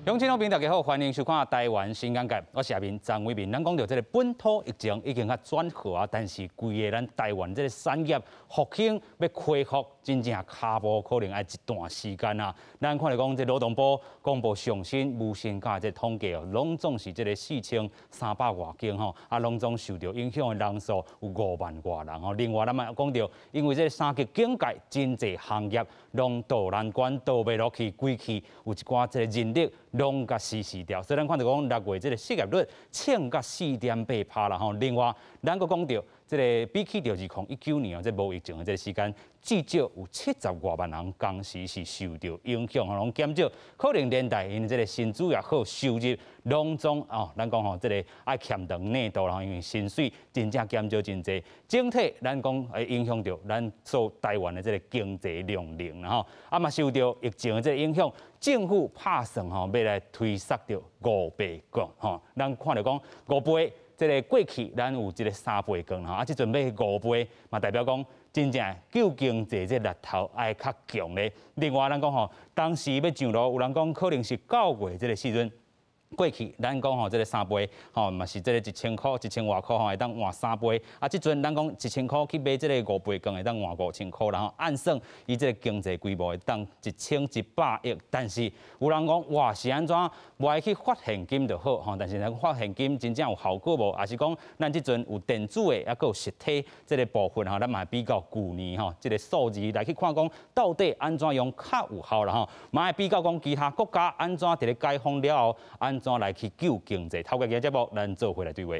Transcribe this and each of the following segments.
鄉親老朋友大家好，歡迎收看《台灣新眼界》，我是阿明張偉民。咱講著這个本土疫情已經較轉好啊，但是規个咱台灣這个產業復興欲恢復，真正跤步可能愛一段時間啊。咱看著講，這勞動部公布上新無薪假這統計哦，攏總是這个4300外間吼，啊，攏總受著影響的人數有5萬外人吼。另外，咱嘛講著，因為這个三級警戒，真濟行業攏渡難關，渡袂落去，規氣有一寡這个人力攏共死死掉，所以咱看著講6月這个失業率衝到4.8趴啦吼。另外，咱閣講著，這个比起著2019年哦，這無疫情的這个時間，至少有70外萬人同時是受著影響，吼，攏減少，可能連帶𪜶這个薪資也好，收入攏總哦，咱講吼，這个愛欠長內度啦，因為薪水真正減少真濟，整體咱講會影響著咱所台灣的這个經濟量能啦吼，啊嘛受著疫情的這个影響，政府拍算吼，欲來推縮著五倍券吼，咱看著講五倍，這个過去咱有這个三倍券吼，啊，這陣欲五倍，嘛代表講真正救經濟這力頭愛較強咧。另外，咱講吼，當時欲上路，有人講可能是9月這个時陣。過去咱講吼，這个三倍吼嘛是這个1000箍，1000外箍吼會當換三倍。啊，這陣咱講1000箍去買這个五倍券會當換5000箍，然後按算伊這个經濟規模會當1100億。但是有人講哇，是按怎無愛去發現金就好吼？但是咱發現金真正有效果無？抑是講咱這陣有電子的，抑閣有實體這个部分吼，咱嘛比較舊年吼這个數字來去看講到底按怎樣較有效啦吼？嘛會比較講其他國家按怎佇咧解封了後，按怎來去救經濟？透過這節目，咱做伙來對話。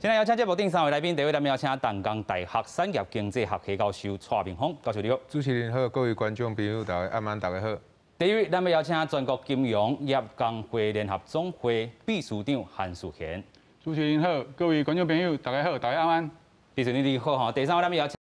現在邀請節目頂三位來賓，第一位咱們邀請淡江大學產業經濟學系教授蔡明芳教授，你好。主持人好，各位觀眾朋友大家暗安，大家好。第二位，咱們邀請全國金融業工會聯合總會秘書長韓淑賢。主持人好，各位觀眾朋友大家好，大家暗安。秘書長你好哈。第三位，咱們邀請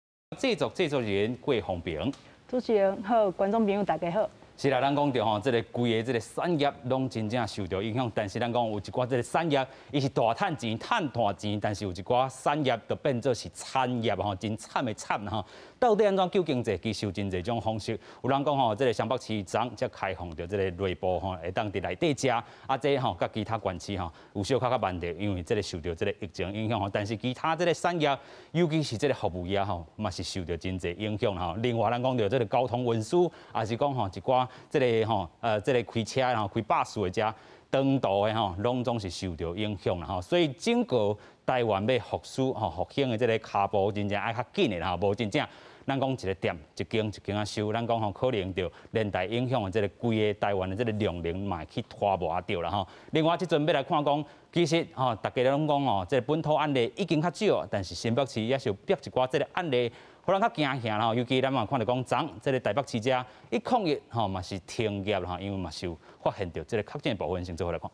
製作人郭鳳平。主持人好，觀眾朋友大家好。是啦，咱講著吼，這个規个這个產業攏真正受著影響，但是咱講有一寡這个產業，伊是大趁錢、趁大錢，但是有一寡產業就變做是慘業吼，真慘的慘吼。到底按怎救經濟？其實有真濟種方式。有人講吼，這个雙北市昨才開放著這个內部吼，會當佇內底食，啊，這吼佮其他縣市吼有小可較慢著，因為這个受著這个疫情影響吼。但是其他這个產業，尤其是這个服務業吼，嘛是受著真濟影響吼。另外，咱講著這个交通運輸，抑是講吼一寡這个吼，這个開車吼，開巴士的遮長途的吼，攏總是受著影響啦吼。所以整個台灣欲復甦吼、復興的這个跤步，真正愛較緊的啦吼，無真正咱講一个店一間一間仔收，咱講吼可能著連帶影響的這个規个台灣的這个量能嘛會去拖磨著啦吼。另外，這陣欲來看講，其實吼，大家攏講吼，這个本土案例已經較少，但是新北市也是有逼一寡這个案例，予人較驚嚇啦吼。尤其咱嘛看著講，昨這个台北市遮一抗疫吼嘛是停業啦吼，因為嘛是有發現著這个確診的部分，先做伙來看。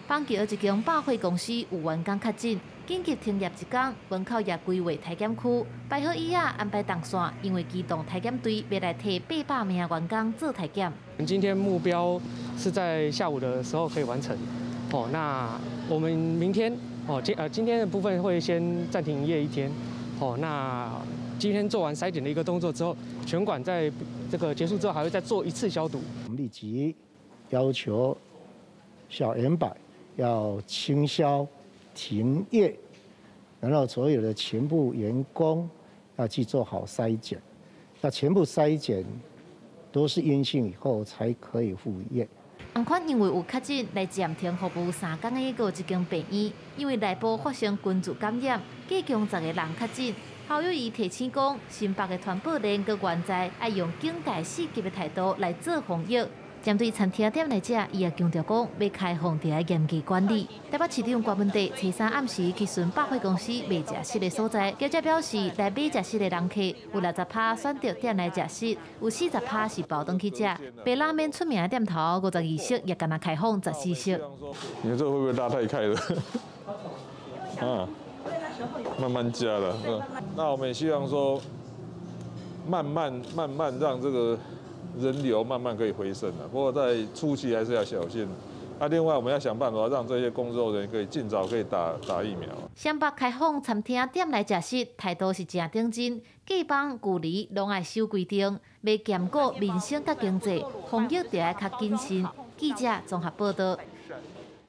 板橋一間百貨公司有員工確診，緊急停業一工，門口也規劃篩檢區，擺好椅仔，安排動線，因為機動篩檢隊欲來替800名員工做篩檢。今天目標是在下午的時候可以完成。哦，那我們明天哦，今天的部分會先暫停營業一天。哦，那今天做完篩檢的一個動作之後，全館在這個結束之後，還會再做一次消毒。我們立即要求小遠百要清消停業，然後所有的全部員工要去做好篩檢，那全部篩檢都是陰性以後，才可以復業。同款因為有確診來暫停服務3工的閣有一間病院，因為內部發生群聚感染，加強10個人確診。侯友宜提醒講，新北的傳播鏈閣原在愛用警戒四級的態度來做防疫。針對餐廳店來食，伊也強調講，欲開放著愛嚴格管理。台北市長柯文哲初三暗時去巡百貨公司賣食食的所在，業者表示，來買食食的人客有60趴選擇店內食食，有40趴是包轉去食。白拉麵出名的店頭52室也干焦開放14室。你這會不會拉太開了？啊，慢慢加了。嗯，那我們也希望說，慢慢慢慢讓這個人流慢慢可以回升了。不過在初期還是要小心，啊，另外我們要想辦法讓這些工作人員可以盡早可以打打疫苗。雙北開放餐廳店內食食，態度是誠認真，街坊距離攏愛守規定，欲兼顧民生佮經濟，防疫就愛較謹慎。記者綜合報道。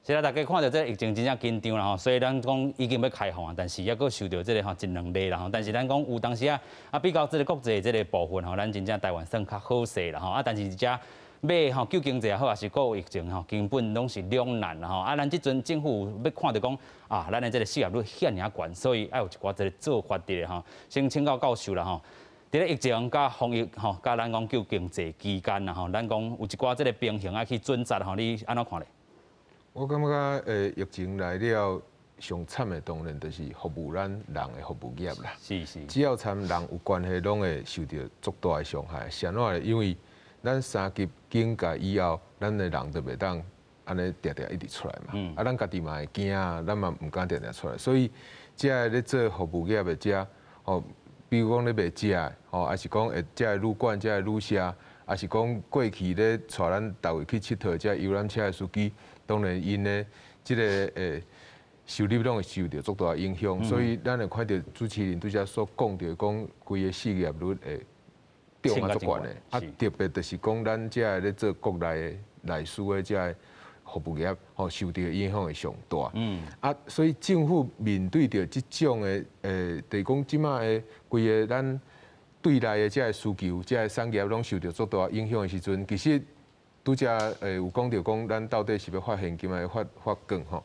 是啦，大家看著這個疫情真正緊張啦吼，所以咱講已經欲開放啊，但是猶閣受著這個吼一兩例啦吼。但是咱講有當時啊，啊比較這個國際這個部分吼，咱真正台灣算較好勢啦吼。啊，但是這欲吼救經濟也好，抑是顧疫情吼，根本攏是兩難啦吼。啊，咱這陣政府欲看著講啊，咱的這個失業率遐爾懸，所以愛有一寡這個做法佇咧吼。先請教教授啦吼。佇咧疫情佮防疫吼，佮咱講救經濟期間啦吼，咱講有一寡這個平衡愛去準則吼，你按怎看咧？我感覺疫情來了，上慘的當然就是服務咱人的服務業啦。只要參人有關係，攏會受著足大的傷害。是按怎咧？因為咱三級警戒以後，咱的人就袂當按呢定定一直出來嘛。啊，咱家己嘛會驚啊，咱嘛毋敢定定出來。所以，這个咧做服務業的遮，吼，比如講咧賣食的，吼，抑是講會遮的旅館、遮的旅社，抑是講過去咧帶咱逐位去𨑨迌遮遊覽車的司機。當然，𪜶的這個收入攏會受著足大的影響，所以咱會看著主持人拄才所講著講，規個失業率會漲啊足懸的，啊特別就是講咱遮个咧做國內的內需的遮个服務業，吼受著的影響會上大。啊，所以政府面對著這種的就是講這馬的規个咱對內的遮个需求，遮个產業攏受著足大影響的時陣，其實拄才有講著講，咱到底是欲發現金抑是發發券吼？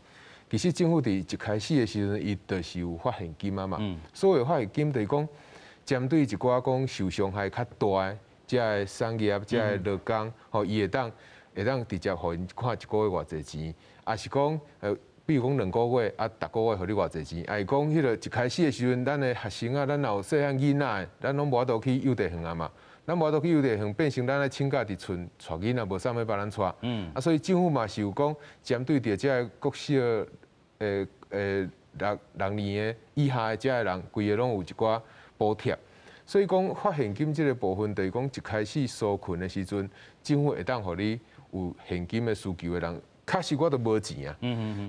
其實政府佇一開始的時陣，伊就是有發現金啊嘛。所謂發現金，就是講針對一寡講受傷害較大的遮个產業、遮个勞工，吼，伊會當直接予𪜶看一個月偌濟錢，抑是講比如講2個月，啊，逐個月予你偌濟錢，抑是講彼个一開始的時陣，咱的學生啊，咱若有細漢囡仔，咱攏無法度去幼稚園啊嘛。咱無法度去幼稚園，變成咱愛請假佇厝帶囡仔，無啥物幫咱帶。啊，所以政府嘛是有講，針對著遮个國小六年的以下的遮个人，規个攏有一寡補貼。所以講發現金這个部分，就是講一開始紓困的時陣，政府會當予你有現金的需求的人，確實我都無錢啊，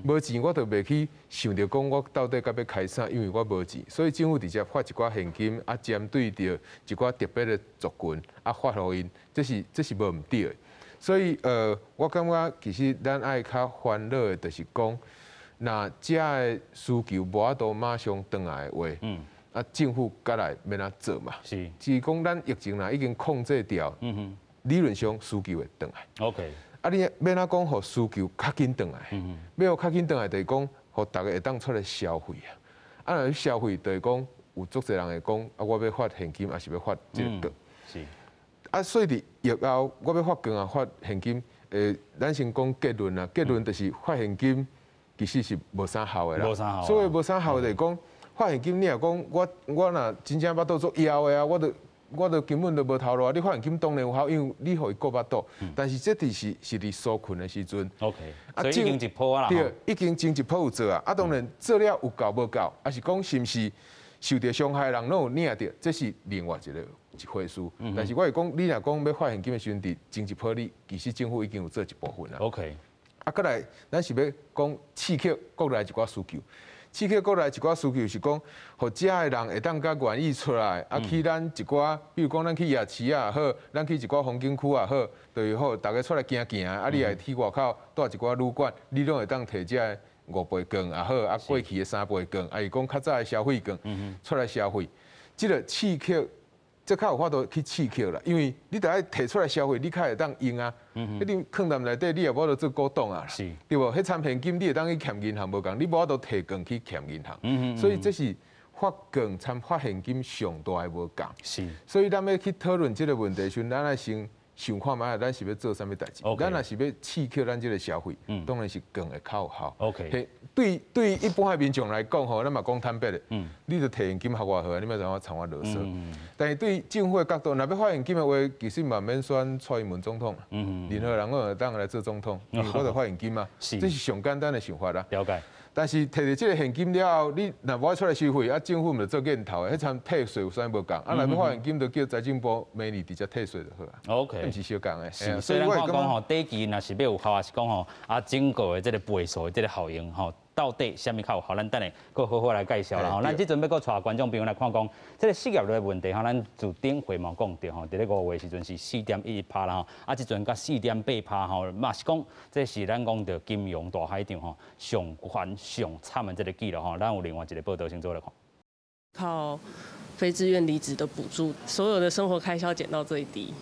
無錢我就袂去想著講我到底該欲開啥，因為我無錢，所以政府直接發一寡現金，啊，針對著一寡特別的族群，啊，發予𪜶，這是無毋對的。所以我感覺其實咱愛較煩惱的，就是講，若遮的需求無法度馬上轉來的話，啊，政府閣來欲按怎做嘛？只是講咱疫情若已經控制掉，理論上需求會轉來。 啊，你欲按怎講，予需求較緊轉來？欲予較緊轉來，就是講，予逐家會當出來消費啊。啊，若消費，就是講有足濟人會講，啊，我欲發現金，抑是欲發這個券？啊，所以佇疫後，我欲發券啊，發現金，咱先講結論啊，結論就是發現金其實是無啥效的啦。無啥效。所謂無啥效，就是講發現金，你若講我若真正腹肚足枵的啊，我就根本就無頭路啊！你發現金當然有效，因為你予伊顧腹肚。但是這佇是佇紓困的時陣。 OK。所以已經一波啊啦。對，已經前一波有做啊。啊，當然做了有夠無夠，抑是講是毋是受著傷害的人攏有領著，這是另外一回事。但是我會講，你若講欲發現金的時陣，佇前一波你其實政府已經有做一部分啦。 啊，閣來，咱是欲講刺激國內一寡需求。刺激國內一寡需求是講，予遮的人會當較願意出來，啊去咱一寡，比如講咱去夜市也好，咱去一寡風景區也好，就是好，逐家出來行行，啊你若去外口蹛一寡旅館，你攏會當提這个五倍券也好，啊過去的三倍券，抑是講較早的消費券出來消費，這個刺激，這較有法度去刺激啦，因為你著愛提出來消費，你較會當用啊。彼你囥踮內底，你也無法度做古董啊，對無？彼參現金你會當去欠銀行無仝，你無法度提券去欠銀行。所以這是發券參發現金上大的無仝。所以咱欲去討論這個問題時陣，咱愛先想看覓，咱是欲做啥物代誌？咱若是欲刺激咱這個消費，當然是券會較有效。 對對，一般的民眾來講吼，咱嘛講坦白的，你著提現金較偌好，你莫怎我參我囉嗦。但是對政府的角度，若欲發現金的話，其實嘛免選蔡英文總統，任何人攏會當來做總統，因為我著發現金嘛，這是上簡單的想法啦。了解。但是提著這个現金了後，你若無愛出來收費，啊，政府毋就做見頭的，彼參退稅有啥無仝？啊，若欲發現金，就叫財政部明年直接退稅就好啊。 毋是相仝的。是，所以咱看講吼，短期若是欲有效，抑是講吼啊，整個的這个倍數的這个效應吼，到底啥物較有效？咱等下閣好好來介紹啦吼。咱這陣欲閣帶觀眾朋友來看講，這个失業率的問題吼，咱自頂回嘛講著吼，佇咧5月時陣是4.11%啦吼，啊，這陣佮4.8%吼，嘛是講這是咱講著金融大海漲吼，上懸上慘的這个記錄吼。咱有另外一个報道先做來看。靠非自願離職的補助，所有的生活開銷減到最低。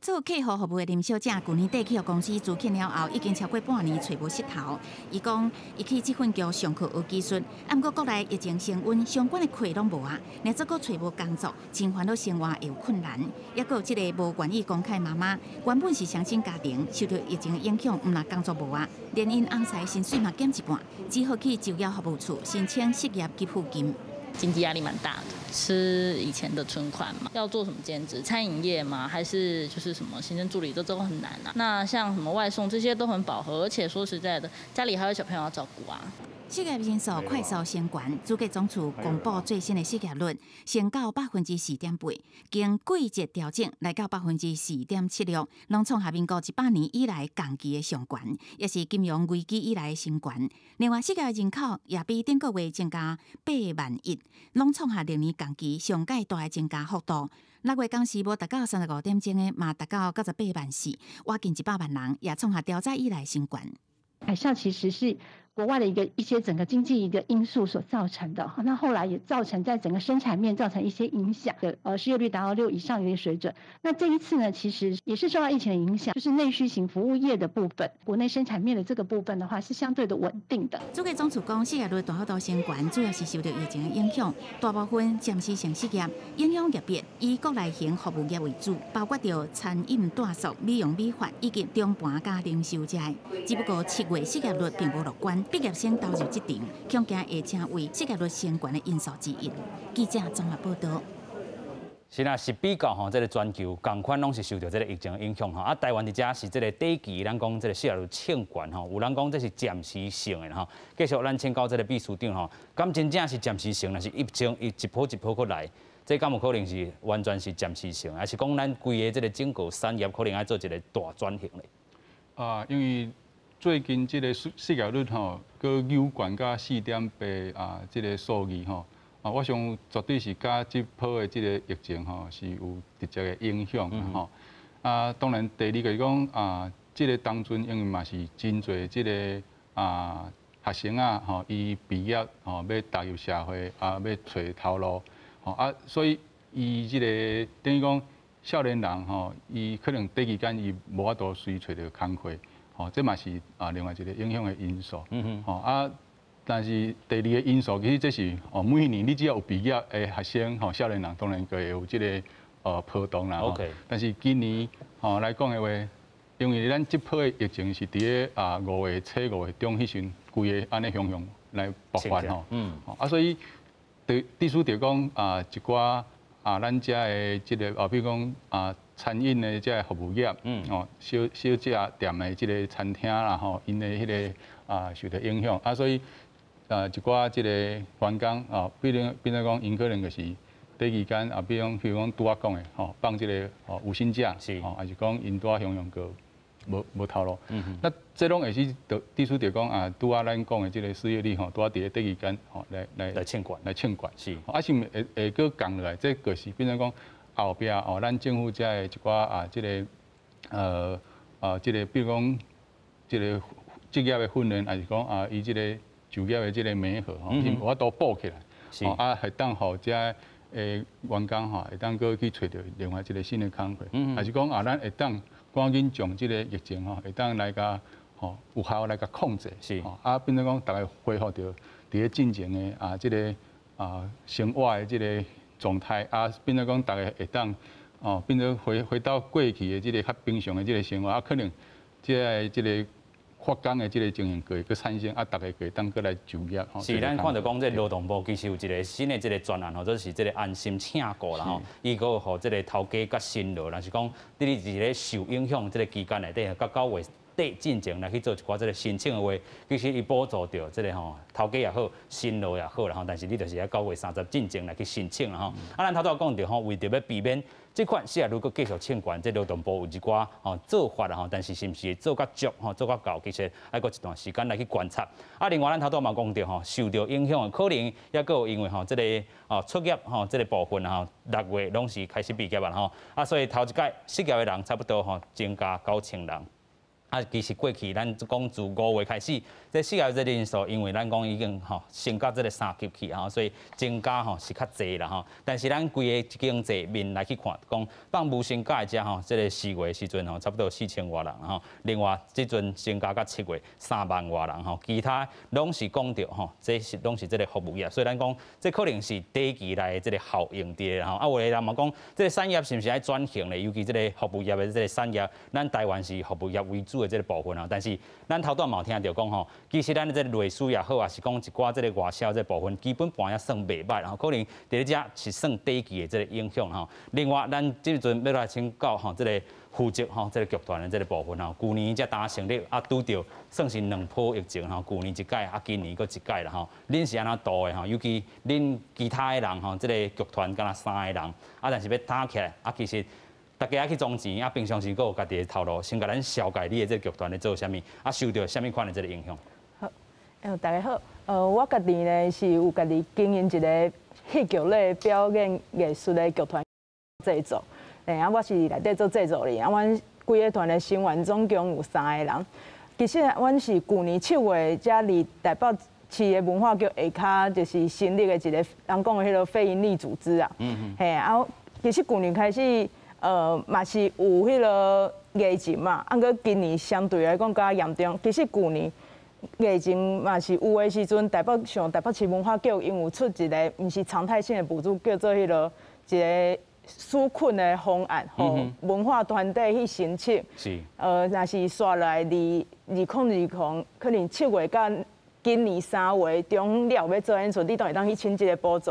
做客戶服務的林小姐，舊年底去予公司辭遣了後，已經超過半年揣無穡頭。伊講，伊去這份工上課學技術，啊，毋過國內疫情升溫，相關的課攏無啊，連這閣揣無工作，真煩惱生活會有困難。抑閣有這个無願意公開媽媽，原本是雙親家庭，受著疫情的影響，毋但工作無啊，連𪜶翁婿薪水嘛減一半，只好去就業服務處申請失業給付金。經濟壓力蠻大的，吃以前的存款嘛，要做什麼兼職？餐飲業嗎？還是就是什麼行政助理，這都很難啊。那像什麼外送這些都很飽和，而且說實在的，家裡還有小朋友要照顧啊。失業人數快速升懸，主計總處公布最新的失業率，升到4.8%，經季節調整來到4.76%，攏創下民國100年以來仝期的上懸，也是金融危機以來的新懸。另外，失業人口也比頂個月增加8萬1，攏創下歷年仝期上蓋大的增加幅度。6月工時無達到35點鐘的，嘛達到98萬4，倚近100萬人，也創下調查以來新懸。海嘯其實是國外的一些整個經濟一個因素所造成的，那後來也造成在整個生產面造成一些影響的，失業率達到6以上的一個水準。那這一次呢，其實也是受到疫情的影響，就是內需型服務業的部分，國內生產面的這個部分的話，是相對的穩定的。主計總處講，失業率大幅度升懸，主要是受著疫情的影響，大部分暫時性失業，影響業別以國內型服務業為主，包括著餐飲、住宿、美容美髮以及中盤佮零售這。只不過7月失業率並無樂觀。畢業生投入職場，恐驚會成為失業率升懸的因素之一。記者綜合報導。是啦，是比較吼，這个全球仝款攏是受著這个疫情影響吼。啊，台灣佇遮是這个短期，咱講這个失業率衝懸吼，有人講這是暫時性的吼。繼續咱請教這个秘書長吼，敢真正是暫時性，抑是疫情伊一波一波閣來？這敢有可能是完全是暫時性，抑是講咱規个這个整個產業可能愛做一個大轉型咧？啊，因為最近這个失業率吼，閣扭懸到4.8啊，這个數字吼，啊，我想絕對是佮這波的這个疫情吼是有直接的影響吼。啊，當然第二個是講啊，這个當陣因為嘛是真濟這个啊學生啊吼，伊畢業吼欲踏入社會啊，欲揣頭路吼啊，所以伊這个等於講少年人吼，伊可能短期間伊無法度隨揣著工課。吼，這嘛是啊另外一個影響的因素。吼啊，但是第二個因素其實這是哦，每年你只要有畢業的學生吼，少年人當然就會有這个波動啦。 但是今年吼來講的話，因為咱這波的疫情是佇咧啊5月初5月中彼時規个按呢雄雄來爆發吼。啊，所以對，意思就講啊，一寡啊，咱遮的這个啊，比如講啊，餐飲的這个服務業，哦，小小食店的這个餐廳啦吼，𪜶的彼个啊受著影響啊，所以啊一寡這个員工啊，比如講，𪜶可能就是短期間啊，比如講拄仔講的吼，放這个吼有薪假，吼，抑是講𪜶拄仔雄雄閣無頭路。那這攏會使就意思就講啊，拄仔咱講的這个失業率吼，拄仔佇咧短期間吼來來衝懸，來衝懸。啊是毋會閣降落來？這個是變成講後壁哦，咱政府遮的一寡啊，這个這个比如講這个職業的訓練，抑是講啊，伊這个就業的這个媒合吼，是有法度補起來，啊，會當予遮的員工吼，會當閣去揣著另外一个新的工課，抑是講啊，咱會當趕緊將這个疫情吼，會當來共吼有效來共控制，啊，變做講逐家恢復著佇咧進前的啊，這个啊生活的這个狀態，啊，變做講逐家會當哦，變做回到過去的這个較平常的這个生活，啊，可能這个這个缺工的這个情形會閣產生，啊，逐家會當閣來就業。是，咱看著講，這勞動部其實有一个新的這个專案吼，就是這个安心請僱啦吼，伊閣予這个頭家佮辛勞，若是講你佇咧受影響這个期間內底，到9月底進前來去做一寡這个申請的話，其實伊補助著這个吼頭家也好，辛勞也好啦吼，但是你就是愛9月30進前來去申請啦吼。啊，咱頭拄仔講著吼，為著欲避免這款失業率閣繼續衝懸，這勞動部有一寡吼做法啦吼，但是是毋是會做較足吼，做較夠，其實愛閣一段時間來去觀察。啊，另外咱頭拄仔嘛講著吼，受著影響的可能抑閣有因為吼這个哦出業吼這个部分吼，6月攏是開始閉業啊吼，啊所以頭一擺失業的人差不多吼增加9000人。啊，其實過去咱講自5月開始，這失業這人數，因為咱講已經吼升到這个3級去吼，所以增加吼是較濟啦吼。但是咱規个經濟面來去看，講放無薪假的遮吼，這个4月的時陣吼，差不多4000外人吼。另外，這陣增加到7月3萬外人吼，其他攏是講著吼，這是攏是這个服務業，所以咱講這可能是短期內的這个效應佇咧吼。啊，有的人嘛講，這个產業是毋是愛轉型咧？尤其這个服務業的這个產業，咱台灣是服務業為主的這个部分啊，但是咱頭拄仔嘛有聽著講吼，其實咱這个內需也好，也是講一寡這个外銷這个部分，基本盤也算袂䆀，然後可能佇咧遮是算短期的這个影響吼。另外，咱這陣欲來請教吼，這个負責吼這个劇團的這个部分吼，舊年才剛成立，啊拄著算是兩波疫情吼，舊年一擺，啊今年閣一擺啦吼。恁是按怎度的吼？尤其恁其他的人吼，這个劇團敢若三個人，啊但是欲打起來，啊其實。大家愛去裝錢，啊，平常時閣有家己的頭路，先共咱紹介你的這个劇團咧做啥物，啊，受著啥物款的這个影響？好，大家好，我家己呢是有家己經營一个戲劇類表演藝術的劇團製作，啊，我是內底做製作人，啊，阮規个團的成員總共有三个人。其實阮是舊年7月才佇台北市的文化局下跤，就是成立的一个人講的彼个非營利組織啊。嘿，啊，其實舊年開始。嘛是有彼个疫情嘛，啊，毋過今年相對來講較嚴重。其實舊年疫情嘛是有的時陣，台北像台北市文化局𪜶有出一个毋是常態性的補助，叫做彼个一个紓困的方案，予文化團體去申請。若是紲來2020可能7月到今年3月中了欲做演出，你都會當去請這个補助。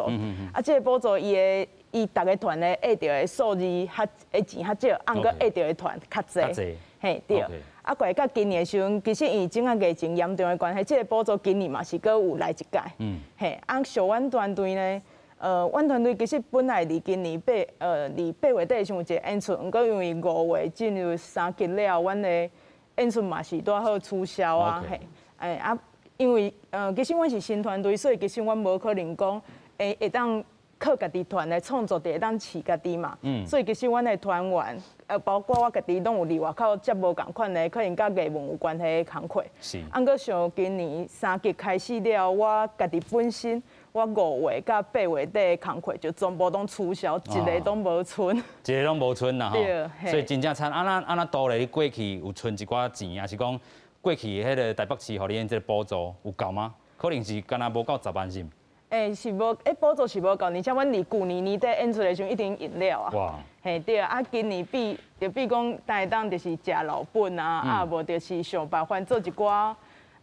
啊，這个補助伊的。伊逐个團的得著的數字較的錢較少，啊，毋過得著的團較濟，嘿對。啊，過來到今年的時陣，其實因為這個疫情嚴重的關係，這个補助今年嘛是閣有來一擺。嘿，啊，像阮團隊呢，阮團隊其實本來佇今年佇8月底的時陣有一个演出，毋過因為5月進入3級了，阮的演出嘛是拄好取消啊，嘿，啊，因為其實阮是新團隊，所以其實阮無可能講會當。靠家己團的創作，就會當飼家己嘛。所以其實阮的團員，包括我家己，攏有佇外口接無仝款的，可能佮藝文有關係的工課。啊，毋過像今年3級開始了，我家己本身，我5月佮8月底的工課就全部攏取消，一个攏無賰。一个攏無賰啦吼。所以真正慘。啊，按怎度咧？你過去有賰一寡錢，抑是講過去彼个台北市予你這个補助有夠嗎？可能是敢若無夠10萬是毋？是無，補助是無夠，而且阮佇舊年年底演出的時陣已經用了啊。哇！嘿對啊，今年比就比講，會當就是食老本啊，啊無就是想辦法做一寡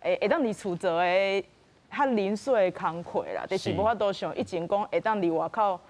會當佇厝做的較零碎的工課啦，就是無法度像以前講會當佇外口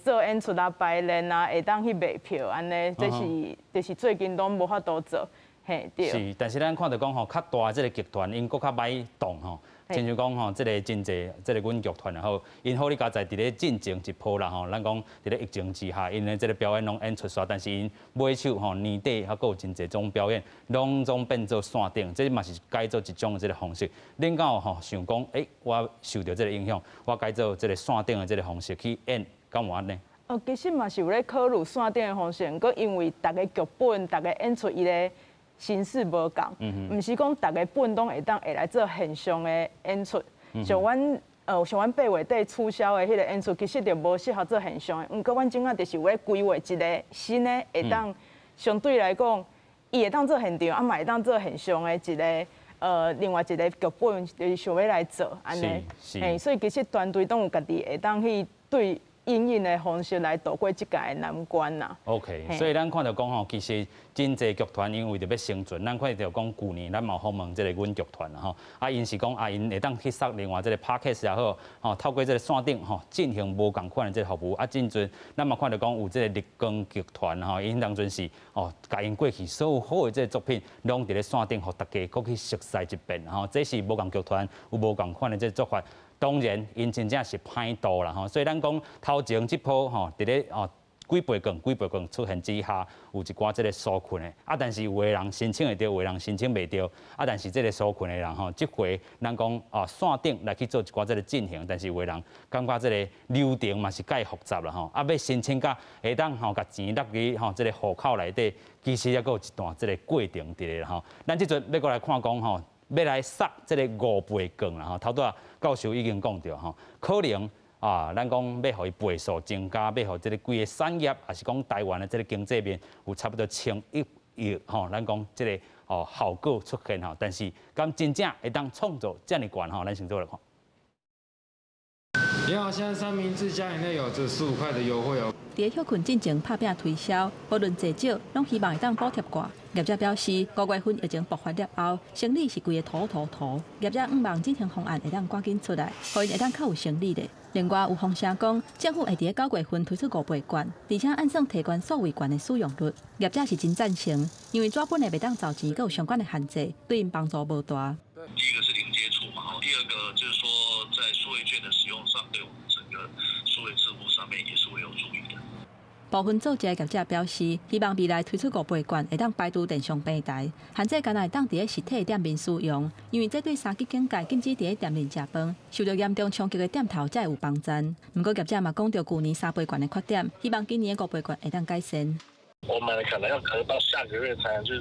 做演出啊、排練啊，會當去賣票按呢，這是就是最近攏無法度做，嘿對。是，但是咱看著講吼，較大的這个劇團，𪜶閣較歹動吼。親像講吼，這个真濟，這个阮劇團也好，𪜶好你佳哉佇咧進前一波啦吼，咱講佇咧疫情之下，𪜶的這个表演攏演出煞，但是𪜶尾手吼年底還閣有真濟種表演，攏總變做線頂，這嘛是改做一種的這个方式。恁敢有吼想講，我受著這个影響，我改做這个線頂的這个方式去演，敢有按呢？其實嘛是有咧考慮線頂的方式，毋過因為逐个劇本、逐个演出伊的形式無仝，毋是講逐个本攏會當會來做現場的演出。像阮8月底取消的彼个演出，其實就無適合做現場的。毋過阮這擺就是有咧規劃一个新的，會當相對來講，伊會當做現場，啊嘛會當做現場的一个另外一个劇本，就是想欲來做按呢。嘿，所以其實團隊攏有家己會當去對。因应的方式来度过這屆的難關啦。 OK，所以咱看著講吼，其實真濟劇團因為著欲生存，咱看著講舊年咱嘛訪問這個阮劇團啦吼，啊𪜶是講啊𪜶會當去索另外這個 Podcast 也好，吼透過這個線頂吼進行無仝款的這個服務，啊進陣咱嘛看著講有這個日光劇團吼，𪜶當陣是哦，共𪜶過去所有好的這個作品，攏佇咧線頂予大家閣去熟悉一遍吼，這是無仝劇團有無仝款的這個做法。當然，𪜶真正是歹度啦吼，所以咱講頭前這波吼，佇咧哦幾倍券、幾倍券出現之下，有一寡這個紓困的，啊，但是有的人申請會著，有的人申請袂著，啊，但是這個紓困的人吼，這回咱講啊線頂來去做一寡這個進行，但是有的人感覺這個流程嘛是蓋複雜啦吼，啊，欲申請甲會當吼共錢納去吼這個戶口內底，其實猶閣有一段這個過程佇咧吼。咱這陣欲閣來看講吼，欲來殺這個五倍券啦吼，頭拄仔教授已經講著吼，可能啊，咱講欲予伊倍數增加，欲予這個規個產業，抑是講台灣的這個經濟面有差不多千億億吼，咱講這個哦效果出現吼，但是敢真正會當創造遮爾懸吼，咱先做來看。你好，現在三明治加飲料有這15塊的優惠哦。佇歇睏進前拍拼推銷，無論濟少，攏希望會當補貼掛。業者表示，5月份疫情爆發了後，生理是規个塗塗塗。業者向望振興方案會當趕緊出來，予𪜶會當較有生理咧。另外有風聲講，政府會佇9月份推出五倍券，而且按算提懸數位券的使用率。業者是真贊成，因為紙本的袂當找錢，閣有相關的限制，對𪜶幫助無大。第一個是零接觸嘛，第二個就是說在數位券的使用上，對我們整個數位支付上面也是會有助益的。部分做食的業者表示，希望未來推出五倍券會當排除電商平台，限制干焦會當佇咧實體店面使用，因為這對三級警戒禁止佇咧店面食飯，受著嚴重衝擊的店頭才會有幫助。毋過業者嘛講著舊年三倍券的缺點，希望今年的五倍券會當改善。我們可能要可能到下個月才能去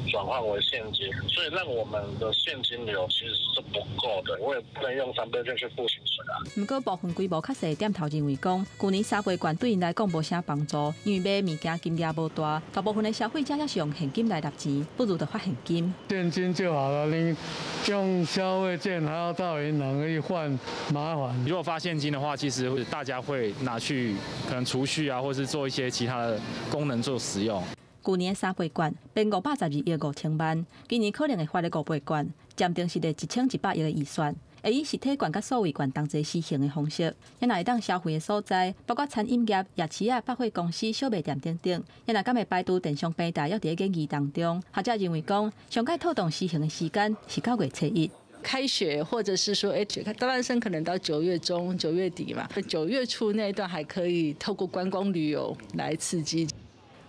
轉換為現金，所以讓我們的現金流其實是不夠的，我也不能用三倍券去付薪水啊。毋過部分規模較細的店頭認為講，舊年三倍券對𪜶來講無啥幫助，因為買物件金額無大，大部分的消費者也是用現金來納錢，不如就發現金。現金就好了，你用消費券還要到銀行去換，麻煩。如果發現金的話，其實大家會拿去可能儲蓄啊，或是做一些其他的功能做使用。舊年三倍券變512億5千萬，今年可能會發咧五倍券，暫定是咧1100億的預算，會以實體券佮數位券同齊施行的方式。也若會當消費的所在，包括餐飲業、夜市仔、百貨公司、小賣店等等。也若敢會排除電商平台，猶佇咧研議當中。學者認為講，上蓋妥當施行的時間是9月初1。開學，或者是說，哎，大班生可能到9月中、9月底嘛，9月初那一段還可以透過觀光旅遊來刺激。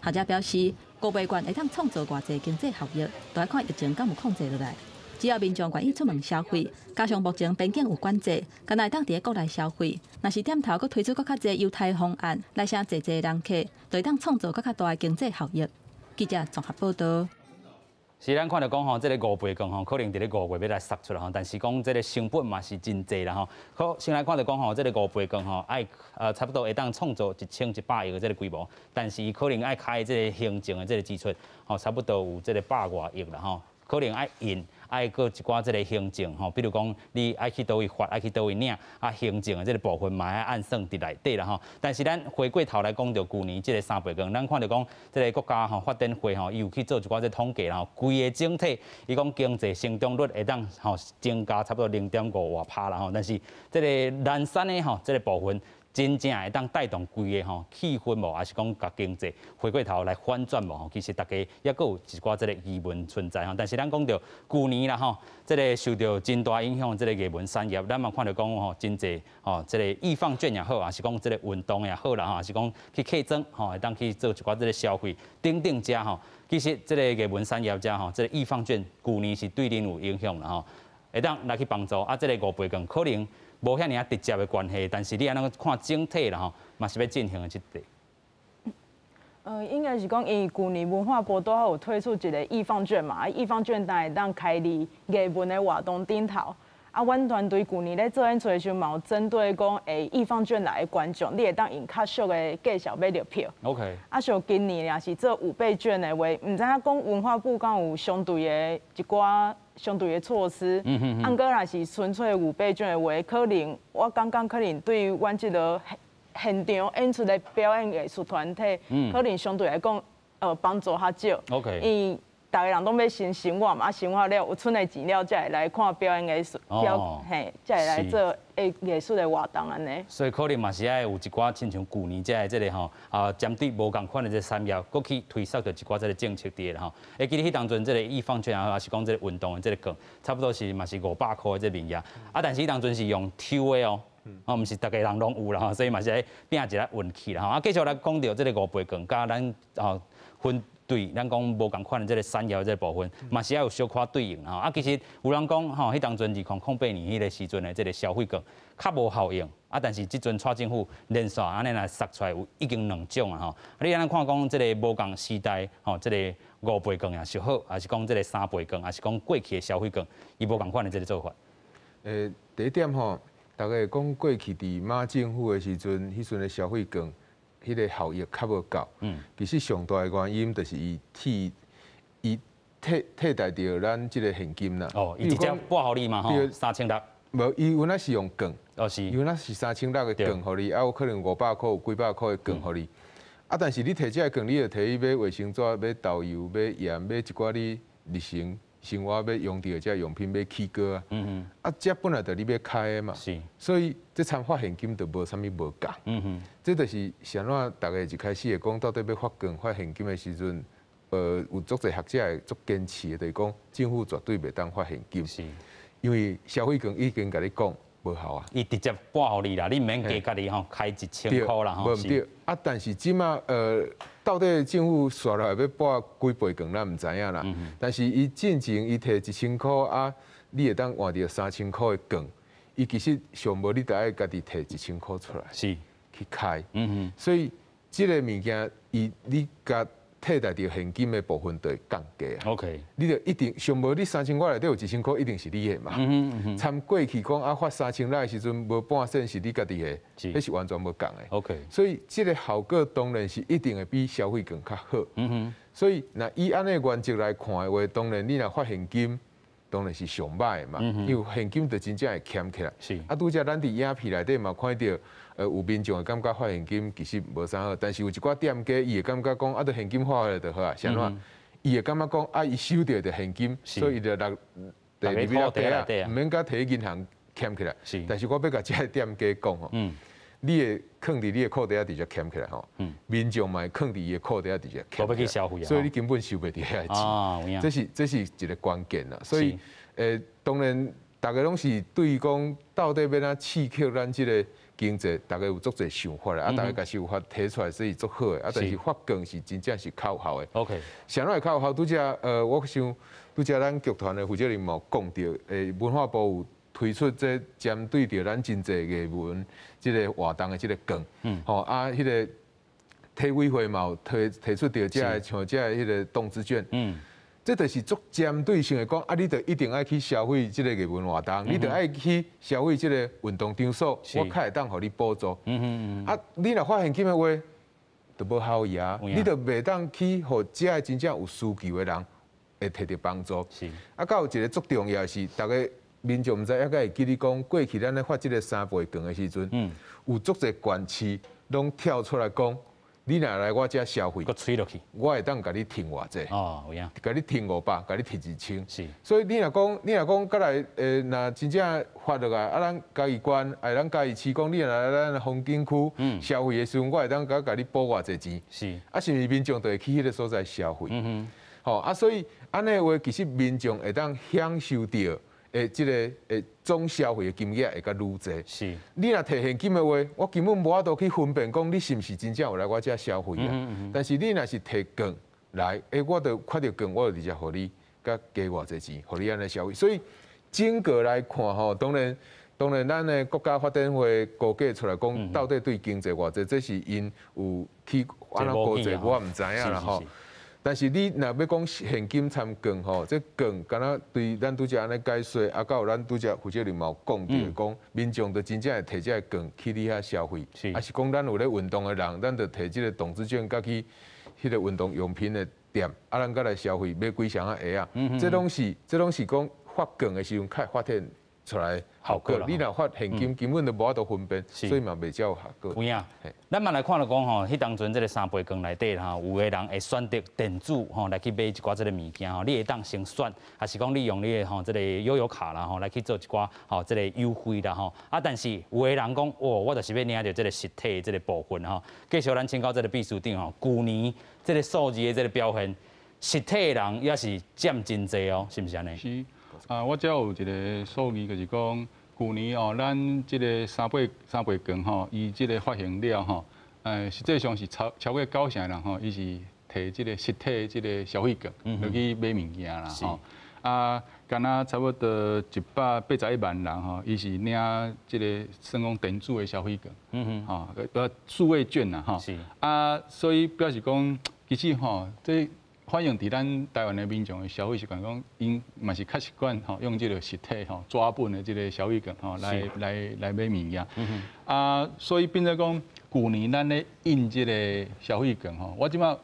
學者表示，五倍券會當創造偌濟經濟效益，都愛看疫情敢有控制落來。只要民眾願意出門消費，加上目前邊境有管制，敢若會當佇咧國內消費。若是店頭閣推出閣較濟優待方案，來吸濟濟人客，就會當創造閣較大的經濟效益。記者綜合報導。是咱看著講吼，這個五倍券吼，可能佇咧5月欲來殺出來吼，但是講這個成本嘛是真濟啦吼。好，先來看著講吼，這個五倍券吼，愛差不多會當創造1100億的這個規模，但是伊可能愛開這個行政的這個支出，吼，差不多有這個百外億啦吼，可能愛印。愛閣一寡這個行政吼，比如講你愛去佗位發，愛去佗位領，啊，行政的這個部分嘛愛按算佇內底啦吼。但是咱回過頭來講著舊年這個三倍券，咱看著講這個國家吼發展會吼，伊有去做一寡這個統計啦吼，規個整體伊講經濟成長率會當吼增加差不多0.5外趴啦吼。但是這個南山的吼這個部分，真正會當帶動規個吼氣氛無，抑是講共經濟回過頭來反轉無吼？其實大家猶閣有一寡這個疑問存在吼。但是咱講著舊年啦吼，這個受著真大影響，這個藝文產業，咱嘛看著講吼，真濟吼，這個藝 FUN 券也好，抑是講這個運動也好啦吼，抑是講去客莊吼，會當去做一寡這個消費等等遮吼。其實這個藝文產業遮吼，這個藝 FUN 券舊年是對恁有影響啦吼，會當來去幫助啊，這個五倍券可能無遐爾仔直接的關係，但是你按呢看整體啦吼，嘛是欲進行的這個。應該是講，因為舊年文化部拄好有推出一個藝 FUN 券嘛，藝 FUN 券當會當開佇藝文的活動頂頭。啊，阮團隊舊年咧做演出的時陣，嘛有針對講，欸，藝 FUN 券來的觀眾，你會當用較俗的價數買著票。 啊，像今年若是做五倍券的話，毋知影講文化部敢有相對的一寡相對的措施。啊，毋過若是純粹五倍券的話，可能我感覺可能對阮這個現場演出的表演藝術團體，可能相對來講，幫助較少。 因為逐个人攏欲先生活嘛，啊生活了有賰的錢了，才會來看表演藝術，表嘿，才會來做藝術的活動按呢。所以可能嘛是愛有一寡親像舊年這个這个吼啊，針對無仝款的這個產業，閣去推捒著一寡這個政策佇咧吼。會記得彼當陣這個藝 FUN 券啊，抑是講這個運動的這個券，差不多是嘛是500箍的這個面額。啊，但是彼當陣是用抽的哦。哦，毋是逐个人攏有啦吼，所以嘛是愛拼一下運氣啦吼。啊，繼續來講著這個五倍券，佮咱吼分對咱講無仝款的這個產業的這個部分，嘛是愛有小可對應吼。啊，其實有人講吼，彼當陣2008年彼個時陣的這個消費券較無效用，啊，但是這陣蔡政府連續按呢來殺出來有已經兩種啊吼。啊，你按呢看講這個無仝時代吼，這個五倍券也是好，抑是講這個三倍券，抑是講過去的消費券，伊無仝款的這個做法。第一點吼，逐家講過去佇馬政府的時陣，彼陣的消費券，彼個效益較無夠。其實上大的原因就是伊替伊替替代著咱這個現金啦。哦，伊直接撥予你嘛吼，3600。無，伊有那是用券。哦是。伊有那是3600的券予你，啊有可能500箍，有幾百箍的券予你。啊，但是你提這個券，你就提去買衛生紙、買豆油、買鹽、買一寡你日常生活欲用著的這用品，買起膏啊。啊，這本來就你欲開的嘛。所以這參發現金就無啥物無仝。這就是啥怎逐家一開始會講，到底欲發券發現金的時陣，有足濟學者會足堅持的，就是講政府絕對袂當發現金。因為消費券已經共你講無效啊。伊直接撥予你啦，你毋免加家己吼開1000箍啦吼。無毋對。啊，但是這馬到底政府紲落來欲撥幾倍券，咱毋知影啦。但是伊進前伊提1000箍啊，你會當換著3000箍的券，伊其實上無你著愛家己提1000箍出來，去開。所以這個物件，伊你共替代著現金的部分就會降低啊。 你著一定上無你3000箍內底有1000箍一定是你的嘛。參過去講啊發3600的時陣無半仙是你家己的，彼是完全無仝的。 所以這個效果當然是一定會比消費券較好。所以若以按呢原則來看的話，當然你若發現金，當然是上歹的嘛，因為現金就真正會儉起來。啊，拄才咱佇影片內底嘛看著，有民眾會感覺發現金其實無啥好，但是有一寡店家伊會感覺講啊，著現金發予就好啊，是按怎？伊會感覺講啊，伊收著就現金，所以伊就落入去落袋啊，毋免共提去銀行儉起來。但是我欲共這个店家講吼，你會囥佇你的褲袋仔直接儉起來吼，民眾嘛會囥佇伊的褲袋仔直接儉起來，所以你根本收袂著遐個錢。這是一個關鍵啦。所以，當然，逐家攏是對講到底欲按怎刺激咱這個經濟，逐家有足濟想法啦。啊，逐家共想法提出來，所以足好的。啊，但是發券是真正是較有效的。啥物會較有效？拄才我想拄才咱劇團的負責人嘛有講著，文化部有推出這針對著咱真濟藝文這個活動的這個券，吼啊，彼個體委會嘛有提出著這个像這个彼個動資券，這就是足針對性的講，啊，你著一定愛去消費這個藝文活動，你著愛去消費這個運動場所，我較會當予你補助。啊，你若發現金的話，就無效益啊，你著袂當去予這个真正有需求的人會提著幫助。啊，閣有一個足重要的是，逐家民眾毋知猶閣會記得講，過去咱咧發這個三倍券的時陣，有足濟縣市攏跳出來講，你若來我遮消費，我會當共你提偌濟，哦，有影，共你提500，共你提1000。所以你若講，你若講，閣來，若真正發落來，啊，咱嘉義縣，哎，咱嘉義市講，你若來咱風景區消費的時陣，我會當共你補偌濟錢。啊，是毋是民眾就會去彼個所在消費？吼，啊，所以按呢話，其實民眾會當享受著。這个總消費的金額會較愈濟。你若提現金的話，我根本無法度去分辨講你是毋是真正有來我遮消費啊。但是你若是提券來，我就看著券，我就直接予你，閣加偌濟錢，予你按呢消費。所以整個來看吼，當然，當然，咱的國家發展會估計出來講，到底對經濟偌濟，這是𪜶有去按怎估計，我毋知影啦吼。但是你若欲講現金參券吼，這券敢若對咱拄才按呢解說，啊，閣有咱拄才負責人嘛有講著，講民眾就真正會提這个券去你遐消費，抑是講咱有咧運動的人，咱就提這個動資券，佮去彼個運動用品的店，啊，咱閣來消費買幾雙仔鞋仔，這攏是講發券的時陣較會發現。出來效果。你若發現金，根本就無法度分辨，所以嘛袂遮有效果。有影。咱嘛來看著講吼，彼當陣這个三倍券內底吼，有的人會選擇電子吼來去買一寡這个物件吼，你會當先選，抑是講你用你的吼這个悠遊卡啦吼來去做一寡吼這个優惠啦吼。啊，但是有的人講，哦，我就是欲領著這个實體的這个部分吼。繼續咱請教這个秘書長吼，舊年這个數字的這个表現，實體的人也是佔真濟哦，是毋是按呢？是啊，我遮有一个數字，就是講舊年哦，咱這个三倍券吼，伊這个發行了吼，實際上是超過9成的人吼，伊是提這个實體這个消費券落去買物件啦吼。啊，敢若差不多181萬人吼，伊是領這个算講電子的消費券，吼，數位券啦吼。啊，所以表示講，其實吼，這反映佇咱台灣的民眾的消費習慣，講𪜶嘛是較習慣吼用這个實體吼紙本的這个消費券吼來買物件。啊，所以變做講，舊年咱咧印這个消費券吼，我這擺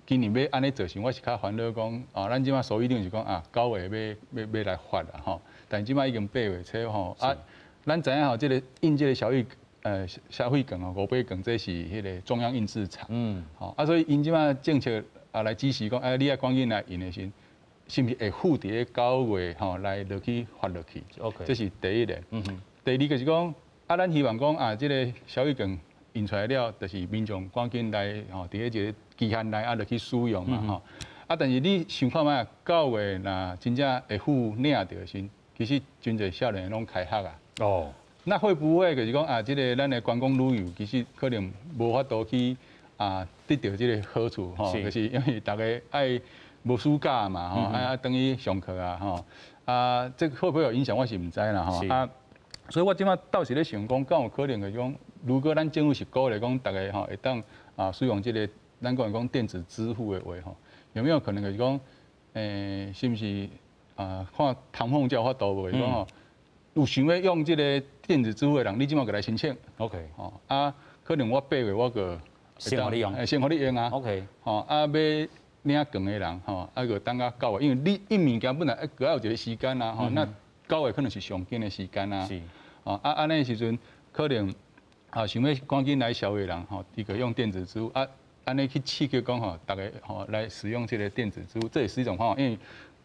今年欲按呢做時，我是較煩惱講，啊，咱這擺所以定是講啊，9月欲來發啦吼，但這擺已經8月初吼，啊，咱知影吼，這个印這个消費券吼，5倍券，這是彼个中央印製廠，吼，啊，所以𪜶這擺政策啊來指示講，哎，你愛趕緊來印的時，是毋是會付佇咧9月吼來落去發落去？OK，這是第一个。第二个是講，啊，咱希望講啊，這个消費券印出來了，就是民眾趕緊來吼，佇咧一个期限內啊，落去使用嘛吼。啊，但是你想看覓，9月若真正會付領著的時，其實真濟少年攏開學啊。哦。那會不會就是講啊，這个咱的觀光旅遊其實可能無法度去啊得著這个好處吼，就是因為逐家愛無暑假嘛吼，愛轉去上課啊吼，啊，這會不會有影響？我是毋知啦吼。啊，所以我這擺倒是咧想講，敢有可能就是講，如果咱政府是鼓勵講，逐家吼會當啊使用這个咱講講電子支付的話吼，有沒有可能就是講，是毋是啊？看唐鳳才有法度無？講吼，有想欲用這个電子支付的人，你這擺過來申請。 OK。吼啊，可能我8月我閣先予你用，先予你用啊。 OK。吼啊，欲領券的人吼，啊，閣等到9月，因為你印物件本來閣愛有一个時間啊，吼，那9月可能是上緊的時間啊。是。吼啊，按呢時陣可能啊，想欲趕緊來消費的人吼，伊閣用電子支付啊，按呢去刺激講吼，逐家吼來使用這个電子支付，這也是一種方法。因為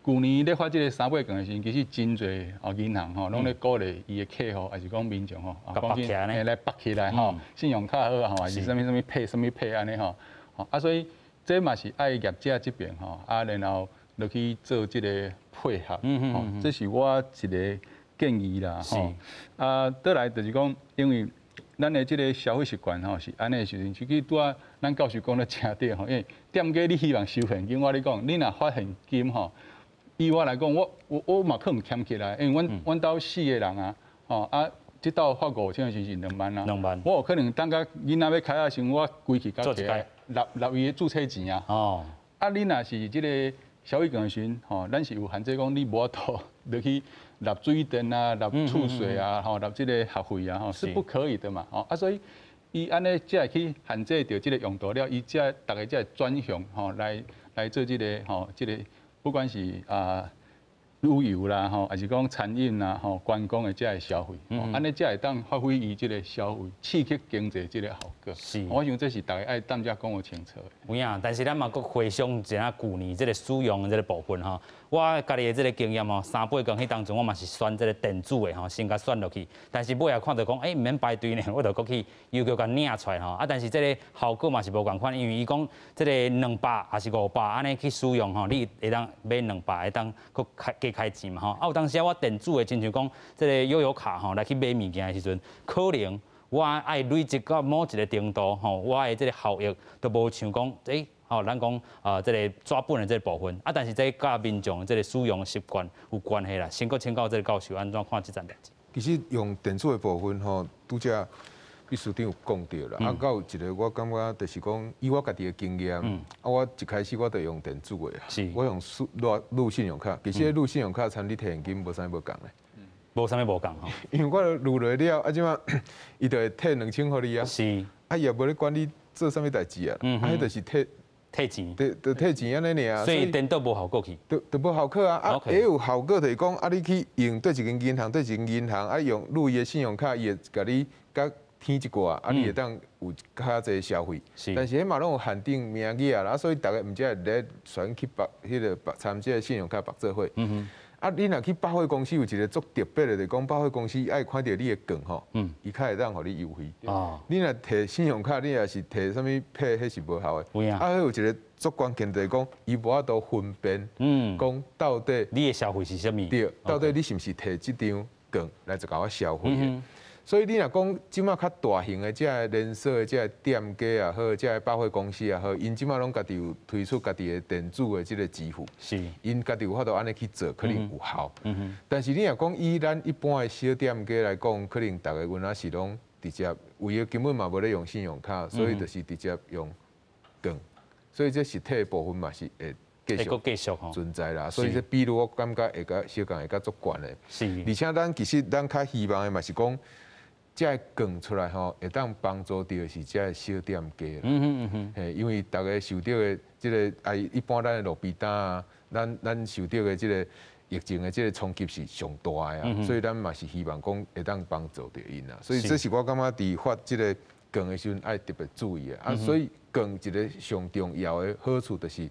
舊年咧發這个三倍券的時陣，其實真濟哦銀行吼，攏咧鼓勵伊的客戶，抑是講民眾吼，綁起來，來綁起來吼，信用卡好啊，吼，抑是啥物啥物配啥物配按呢吼，啊，所以這嘛是愛業者這邊吼，啊，然後落去做這个配合，吼，這是我一个建議啦，吼。啊，倒來就是講，因為咱的這个消費習慣吼是按呢時陣，其實拄仔咱教授講得誠對吼，因為店家你希望收現金，我咧講，你若發現金吼。以我來講，我嘛可能儉起來，因為阮兜四个人啊，吼啊，這鬥發5000的時是2萬啊，2萬，我有可能等甲囡仔欲開學時，我規氣佮提來納納伊的注冊錢啊。哦。啊，你若是這个消費券的時陣，吼，咱是有限制講，你無法度落去納水電啊、納厝稅啊、吼、納這个學費啊，吼，是不可以的嘛，吼啊，所以伊按呢才會去限制著這个用途了，伊才逐家才會轉向吼來做這个吼這个。不管是啊旅遊啦吼，抑是講餐飲啦吼，觀光的這个消費，按呢才會當發揮伊這个消費刺激經濟這个效果。是，我想這是逐家愛踮遮講予清楚的。有影，但是咱嘛閣回想一下舊年這个使用的這个部分吼，我家己的這个經驗吼，三倍券彼當陣我嘛是選這个電子的吼，先共選落去，但是尾仔看著講，欸，毋免排隊呢，我就閣去郵局共領出來吼。啊，但是這个效果嘛是無仝款，因為伊講這个200抑是500按呢去使用吼，你會當買200會當閣開加開錢嘛吼。啊，有當時啊，我電子的親像講這个悠遊卡吼來去買物件的時陣，可能我愛累積到某一个程度吼，我的這个效益都無像講，欸，吼，咱講啊，這个紙本的這个部分，啊，但是這佮民眾這个使用習慣有關係啦。先閣請教這个教授按怎看這件代誌？其實用電子的部分吼，拄才秘書長有講著啦。啊，閣有一个我感覺就是講，以我家己的經驗，啊，我一開始我就用電子的，我用錄信用卡。其實錄信用卡參你提現金無啥物無仝的。無啥物無仝吼。因為我錄落了，啊，這擺伊就會退2000予你啊。是。啊，伊也無咧管你做啥物代誌啊。啊，彼就是退。退錢，就退錢按呢爾。所以顛倒無效果去。就無效果啊！啊，會有效果就是講啊，你去用對一間銀行，對一間銀行啊，用入伊的信用卡，伊會共你佮添一寡，啊，你會當有較濟消費。但是彼嘛攏有限定名額啊，所以逐家毋才會咧選去綁彼个綁參這个信用卡綁做伙。啊，你若去百貨公司有一个足特別的，就是講百貨公司愛看著你的券吼，伊較會當予你優惠。你若提信用卡，你若是提啥物票，彼是無效的。啊，彼有一个足關鍵，就是講伊無法度分辨，講到底你的消費是啥物？對，到底你是毋是提這張券來就共我消費的？所以你若講這馬較大型的這个連鎖的這个店家也好，這个百貨公司也好，𪜶這馬攏家己有推出家己的電子的這个支付，𪜶家己有法度按呢去做，可能有效。但是你若講以咱一般的小店家來講，可能逐个有若是攏直接，為了根本嘛無咧用信用卡，所以就是直接用券，所以這實體的部分嘛是會繼續存在啦。所以這比率我感覺會較小共會較足懸的。而且咱其實咱較希望的嘛是講，這个券出來吼，會當幫助著的是這个小店家啦。嘿，因為逐个受著的這个啊，一般咱的路邊攤啊，咱受著的這个疫情的這个衝擊是上大的啊，所以咱嘛是希望講會當幫助著𪜶啊。所以這是我感覺佇發這个券的時陣愛特別注意的啊。所以券一个上重要的好處就是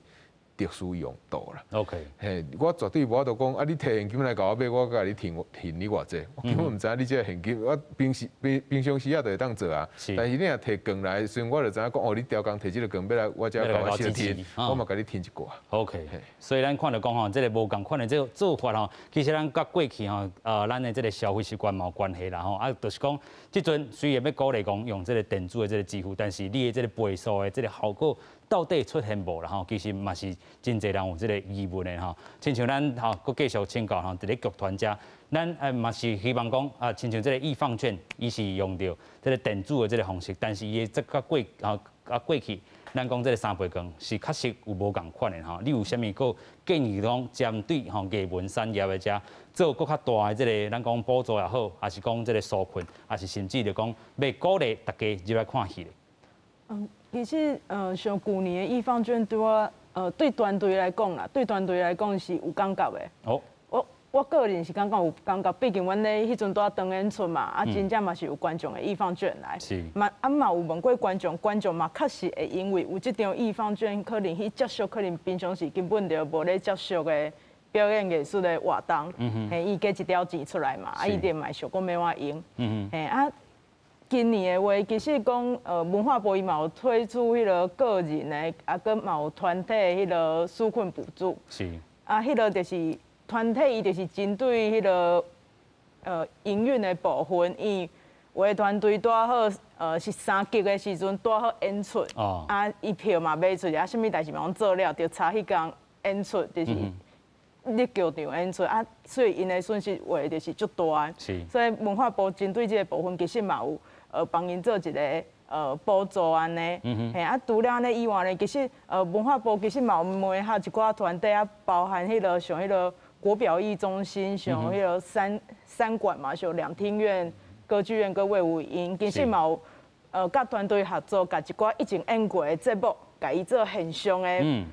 特殊用途啦。 嘿，我絕對無法度講啊！你提現金來共我買，我共你還還你偌濟，我根本毋知影你這个現金，我平時平平常時啊就會當做啊。但是你若提券來的時陣，我就知影講哦，你刁工提這个券欲來，我才共我小添，我嘛共你添一寡。 OK，所以咱看著講吼，這个無仝款的這个做法吼，其實咱佮過去吼，咱的這个消費習慣嘛有關係啦吼。啊，就是講，這陣雖然欲鼓勵講用這个電子的這个支付，但是你的這个倍數的這个效果到底出現無啦吼？其實嘛是真濟人有這个疑問的吼。親像咱吼，閣繼續請教吼，佇咧劇團遮，咱嘛是希望講啊，親像這个藝 FUN 券，伊是用著這个電子的這个方式，但是伊的這佮過吼啊過去，咱講這个三倍券是確實有無仝款的吼。你有啥物閣建議講針對吼藝文產業的遮做閣較大的這个，咱講補助也好，抑是講這个紓困，抑是甚至就講欲鼓勵大家入來看戲咧？其實，像舊年的藝 FUN 券對我，對團隊來講啦，對團隊來講是有感覺的。我個人是感覺有感覺，畢竟阮咧彼陣拄仔當演出嘛，啊，真正嘛是有觀眾會藝 FUN 券來。嘛啊嘛有問過觀眾，觀眾嘛確實會因為有這張藝 FUN 券，可能去接觸，可能平常時根本就無咧接觸的表演藝術的活動。嘿，伊加一條錢出來嘛，啊，伊就嘛想講欲按怎用。嘿啊。今年的話，其實講，文化部伊嘛有推出彼个個人的，啊，閣嘛有團體的彼个紓困補助。啊，彼个就是團體，伊就是針對彼个營運的部分，伊有的團隊拄好，是三級的時陣拄好演出。啊，伊票嘛賣出去，啊，啥物代誌嘛攏做了，就差彼工演出，就是咧劇場演出啊，所以𪜶的損失有的就是足大的。所以文化部針對這個部分，其實嘛有幫𪜶做一个補助按呢。嘿啊，除了按呢以外呢，其實文化部其實嘛有媒合一寡團體啊，包含彼个像彼个國表藝中心，像彼个三館嘛，像兩廳院、歌劇院閣衛武營，其實嘛有佮團隊合作，共一寡以前演過的節目，共伊做線上的，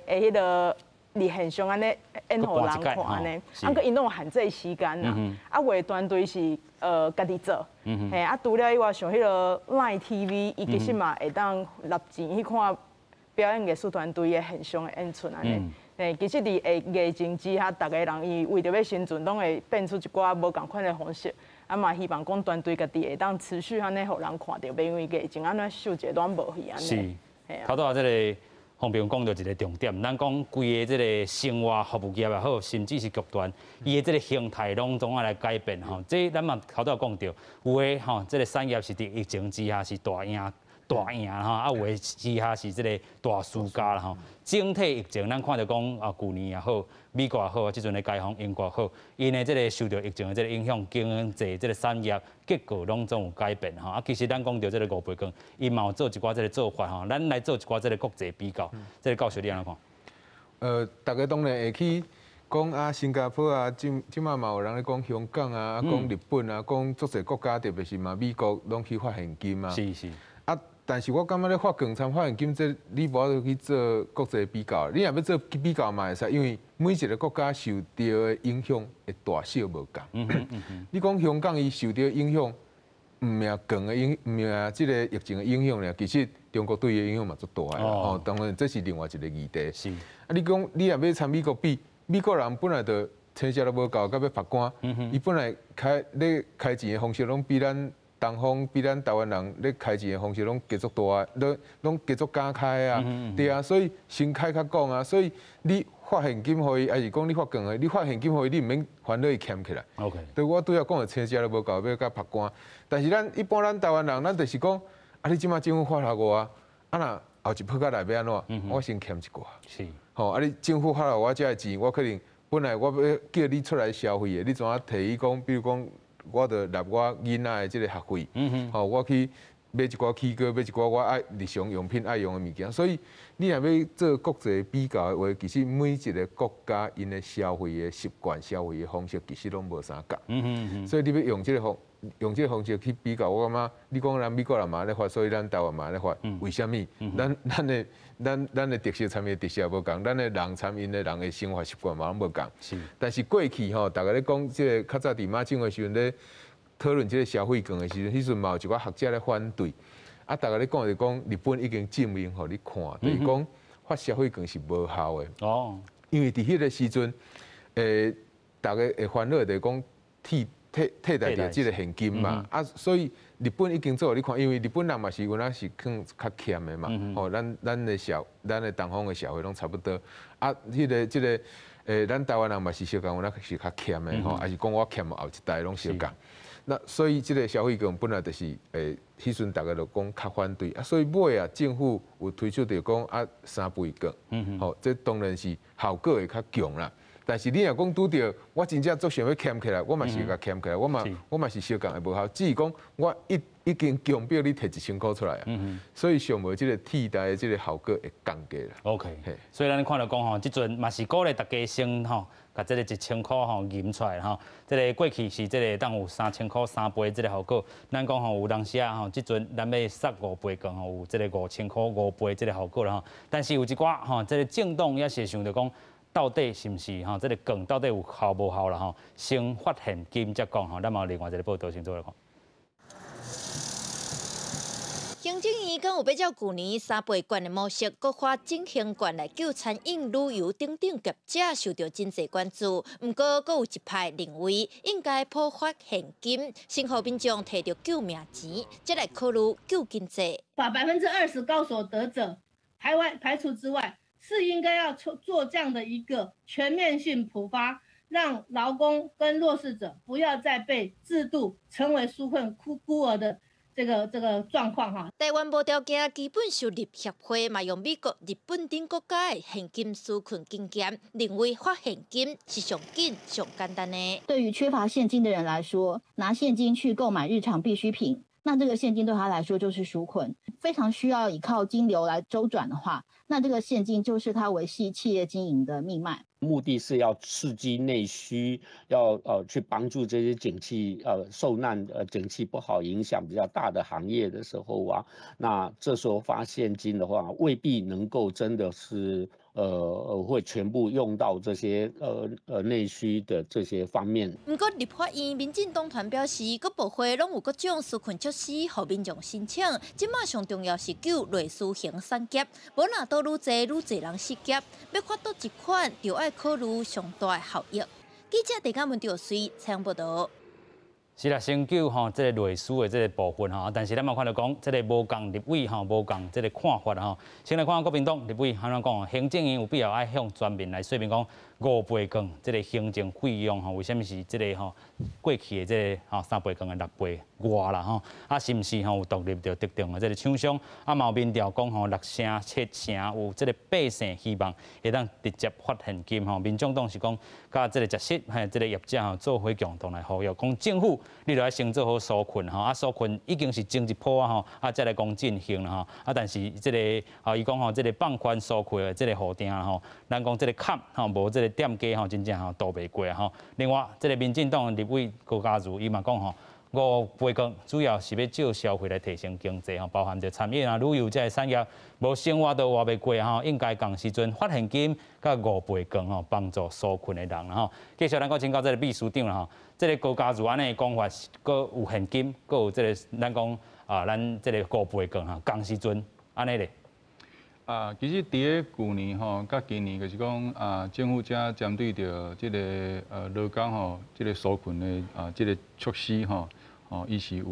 彼个。佇現場按呢演予人看按呢，啊，閣𪜶攏有限制時間啦，啊，有的團隊是家己做，嘿，啊，除了以外，像彼个 Line TV，伊其實嘛會當納錢去看表演藝術團隊的現場的演出按呢。嘿，其實佇疫情之下，逐个人伊為著欲生存，攏會變出一寡無仝款的方式。啊嘛希望講團隊家己會當持續按呢，予人看著，袂因為疫情按呢受一个軟無去按呢。是，頭拄仔這个方平講著一个重點，咱講規个這个生活服務業也好，甚至是劇團，伊的這个形態攏總愛來改變吼。這咱嘛頭拄仔講著，有的吼，這个產業是佇疫情之下是大贏大贏吼，啊有的之下是這个大輸家啦吼。整體疫情，咱看著講啊，舊年也好，美國也好，這陣咧解封，英國也好，𪜶的這个受著疫情的這个影響，經濟這个產業結構攏總有改變吼。啊，其實咱講著這个五倍券，伊嘛有做一寡這个做法吼。咱來做一寡這个國際比較，這个教授你按怎看？逐家當然會去講啊，新加坡啊，這這馬嘛有人咧講香港啊，講日本啊，講足濟國家，特別是嘛美國攏去發現金啊。是是。啊，但是我感覺咧發券參發現金這你無法度去做國際比較，你若欲做比較嘛會使，因為每一個國家受著的影響會大小無仝。你講香港伊受著影響，毋爾券的影，毋爾這个疫情的影響咧，其實中國對伊的影響嘛足大的。哦，當然這是另外一個議題。是。啊，你講你若欲參美國比，美國人本來就錢食都無夠，閣欲罰官，伊本來開咧開錢的方式攏比咱東方比咱台灣人咧開錢的方式攏加足大，攏加足敢開啊，對啊，所以先開較講啊，所以你發現金予伊，抑是講你發券予伊，你發現金予伊，你毋免煩惱伊儉起來。 OK，對我拄仔講的錢食都無夠，欲閣罰官。但是咱一般咱台灣人，咱就是講，啊你這馬政府發予我，啊若後一波閣來欲按怎？我先儉一寡。是。吼，啊你政府發予我這个錢，我可能本來我欲叫你出來消費的，你怎啊提伊講？比如講。我就納我囡仔的這个學費，吼，我去買一寡起居，買一寡我愛日常用品愛用的物件。所以你若欲做國際比較的話，其實每一个國家𪜶的消費的習慣、消費的方式其實攏無相仝。所以你欲用這个方用這个方式去比較，我感覺你講咱美國人嘛按呢發，所以咱台灣嘛按呢發，為啥物？咱的特色產業特色無仝，咱的人參𪜶的人的生活習慣嘛攏無仝。是。但是過去吼，逐家咧講這个較早佇馬政的時陣咧討論這个消費券的時陣，彼陣嘛有一寡學者咧反對。啊，逐家咧講就講日本已經證明予你看，就是講發消費券是無效的。哦。因為佇彼个時陣，逐家會煩惱就是講替代著這个現金嘛，啊，所以日本已經做予你看，因為日本人嘛是有影是較儉的嘛，吼，咱的東方的社會攏差不多，啊，彼个這个，咱台灣人嘛是相仝有影是較儉的吼，抑是講我儉後一代攏相仝。那所以這个消費券本來就是，彼陣逐家就講較反對，啊，所以尾啊政府有推出著講啊三倍券，吼，這當然是效果會較強啦。但是你若講拄著，我真正足想欲儉起來，我嘛是共儉起來，我嘛是相仝會無效，只是講我已經強迫你提1000箍出來啊，所以上無這个替代的這个效果會降低啦。 OK，所以咱看著講吼，這陣嘛是鼓勵大家先吼，共這个1000箍吼揜出來吼，這个過去是這个當有3000箍三倍這个效果，咱講吼有當時啊吼，這陣咱欲索五倍券吼，有這个5000箍五倍這个效果啦吼，但是有一寡吼，這个政黨也是想著講，到底是毋是吼？這个券到底有效無效啦？吼，先發現金才講吼，咱嘛有另外一个報道先做來看。行政院敢有欲照舊年三倍券的模式，閣發振興券來救餐飲、旅遊等等業者，受著真濟關注。毋過，閣有一派認為應該普發現金，先予民眾提著救命錢，才來考慮救經濟。把20%高所得者排外排除之外，是應該要做做這樣的一個全面性普發，讓勞工跟弱勢者不要再被制度成為紓困孤兒的這個狀況哈。台灣無條件基本收入協會嘛用美國、日本等國家的現金紓困經驗，認為發現金是上緊、上簡單的。對於缺乏現金的人來說，拿現金去購買日常必需品，那這個現金對他來說就是紓困，非常需要依靠金流來週轉的話，那這個現金就是他維繫企業經營的命脈。目的是要刺激內需，要去幫助這些景氣受難景氣不好影響比較大的行業的時候啊，那這時候發現金的話，未必能夠真的是會全部用到這些內需的這些方面。毋過立法院民進黨團表示，各部會攏有各種紓困措施，予民眾申請。這馬上重要是救類似型產業，無若倒愈濟愈濟人失業，欲發倒一款，就愛考慮上大的效益。記者鄭嘉文吊水採訪報導。是啦，先救吼這个類似的這个部分吼，但是咱嘛看著講，這个無仝立委吼，無仝這个看法吼。先來看國民黨立委按怎講，行政院有必要愛向全民來說明講五倍券這个行政費用吼，為啥物是這个吼過去的這个吼三倍券的六倍外啦吼？啊，是毋是吼有獨立著特定的這个廠商？啊，嘛有民調講吼六成七成有這个八成希望會當直接發現金吼。民眾黨是講，佮這个食食嘿這个業者吼做伙共同來呼籲，講政府你著愛先做好紓困吼，啊紓困已經是前一波啊吼，啊才來講振興啦吼，啊但是這个啊伊講吼，這个放寬紓困的這个予定吼，咱講這个坎吼，無這個店家吼，真正吼渡袂過吼。另外，這个民進黨立委高嘉瑜伊嘛講吼，五倍券主要是欲借消费来提升经济吼，包含著餐饮啊、旅游這个产业，無生活都活袂過吼，應該仝時陣發現金佮五倍券吼，幫助紓困的人吼。繼續咱閣請教這个秘書長啦吼，這个高嘉瑜按呢講法，閣有現金，閣有這个咱講啊，咱這个五倍券吼，仝時陣按呢咧。啊，其實佇咧舊年吼，佮今年就是講啊，政府遮針對著這个勞工吼，這个紓困的啊，這个措施吼，哦，伊是有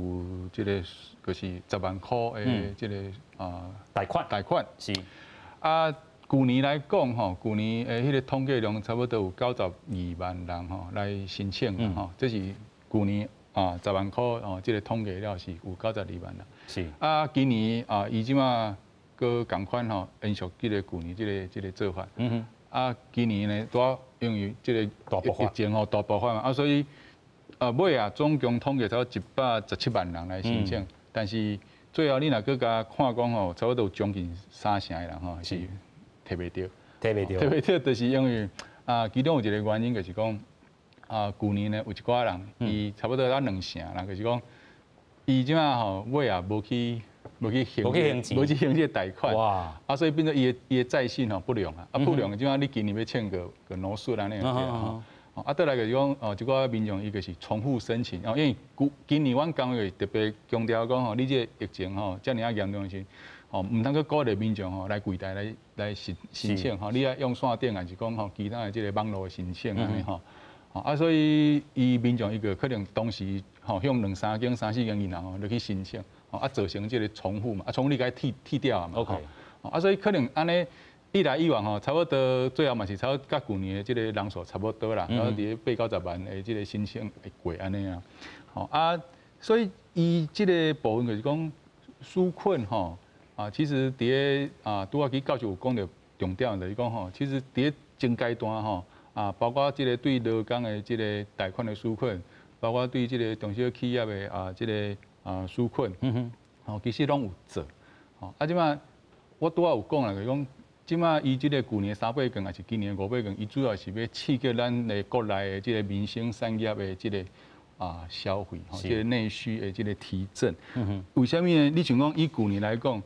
這个就是10萬箍的這个啊貸款，貸款是。啊，舊年來講吼，舊年的彼个統計量差不多有92萬人吼來申請吼，這是舊年啊十萬箍哦，這个統計了是有92萬人。是。啊，今年啊，伊這馬閣仝款吼，延續這个舊年這个做法。啊，今年呢，拄仔因為這个疫情吼大爆發嘛，啊，所以尾啊總共統計差不多117萬人來申請，但是最後你若閣共看講吼，差不多有將近三成的人吼是提袂著，提袂著，提袂著，就是因為啊，其中有一個原因就是講啊，舊年呢有一寡人，伊差不多才兩成啦，就是講伊這馬吼尾啊無去。無去還，無去還這個貸款，哇！啊，所以變做伊的債信吼不良啊，啊不良，這馬你今年欲請閣攏損按呢吼。啊，倒來就是講哦，一寡民眾伊就是重複申請，哦，因為今年阮工會特別強調講吼，你這個疫情吼遮爾仔嚴重時，吼，毋通閣鼓勵民眾吼來櫃台來申請吼，你愛用線頂還是講吼其他的這個網路申請按呢吼。啊，所以伊民眾伊個可能當時吼向兩三間、三四間銀行吼入去申請。啊，造成這个重複嘛，啊，重複你該剔掉啊嘛。 OK。啊，所以可能按呢一來一往吼，差不多最後嘛是差不多佮舊年的這個人數差不多啦，然後佇咧八九十萬的這個申請會過按呢啊。吼啊，所以伊這个部分就是講紓困吼啊，其實佇咧啊，拄仔去教授有講著重點，就是講吼，其實佇咧前階段吼啊，包括這个對勞工的這個貸款的紓困，包括對這个中小企業的啊這个啊紓困，吼，其實攏有做，吼，啊，這馬我拄仔有講啦，就是講，這馬伊這个舊年三倍券，抑是今年五倍券，伊主要是欲刺激咱的國內的這个民生產業的這个啊消費，吼，這个內需的這个提振。為啥物呢？你像講以舊年來講，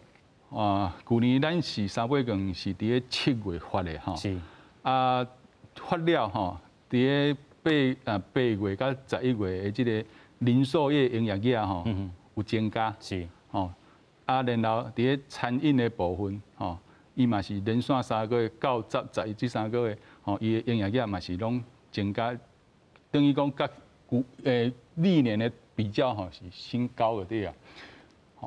啊，舊年咱是三倍券是佇咧7月發的，吼，啊，發了吼，佇咧8月佮11月的這个零售業營業額吼有增加，是吼啊，然後佇咧餐飲的部分吼，伊嘛是連續3個月到10、11這3個月吼，伊的營業額嘛是攏增加，等於講佮舊歷年的比較吼是新高的對啊。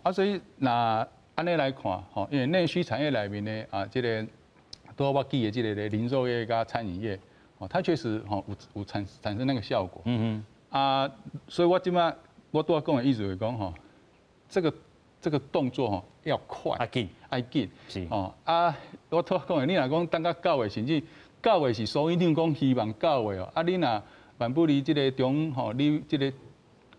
啊，所以若按呢來看吼，因為內需產業內面的啊，這个拄仔我記的這个零售業佮餐飲業，哦，它確實吼有產生那個效果。啊，所以我這馬我拄仔講的意思就是講吼，這個動作吼要快，愛緊，愛緊，是哦。啊，我拄仔講的，你若講等到9月，甚至9月是所以長講希望9月哦。啊，你若萬不離這个中吼，你這个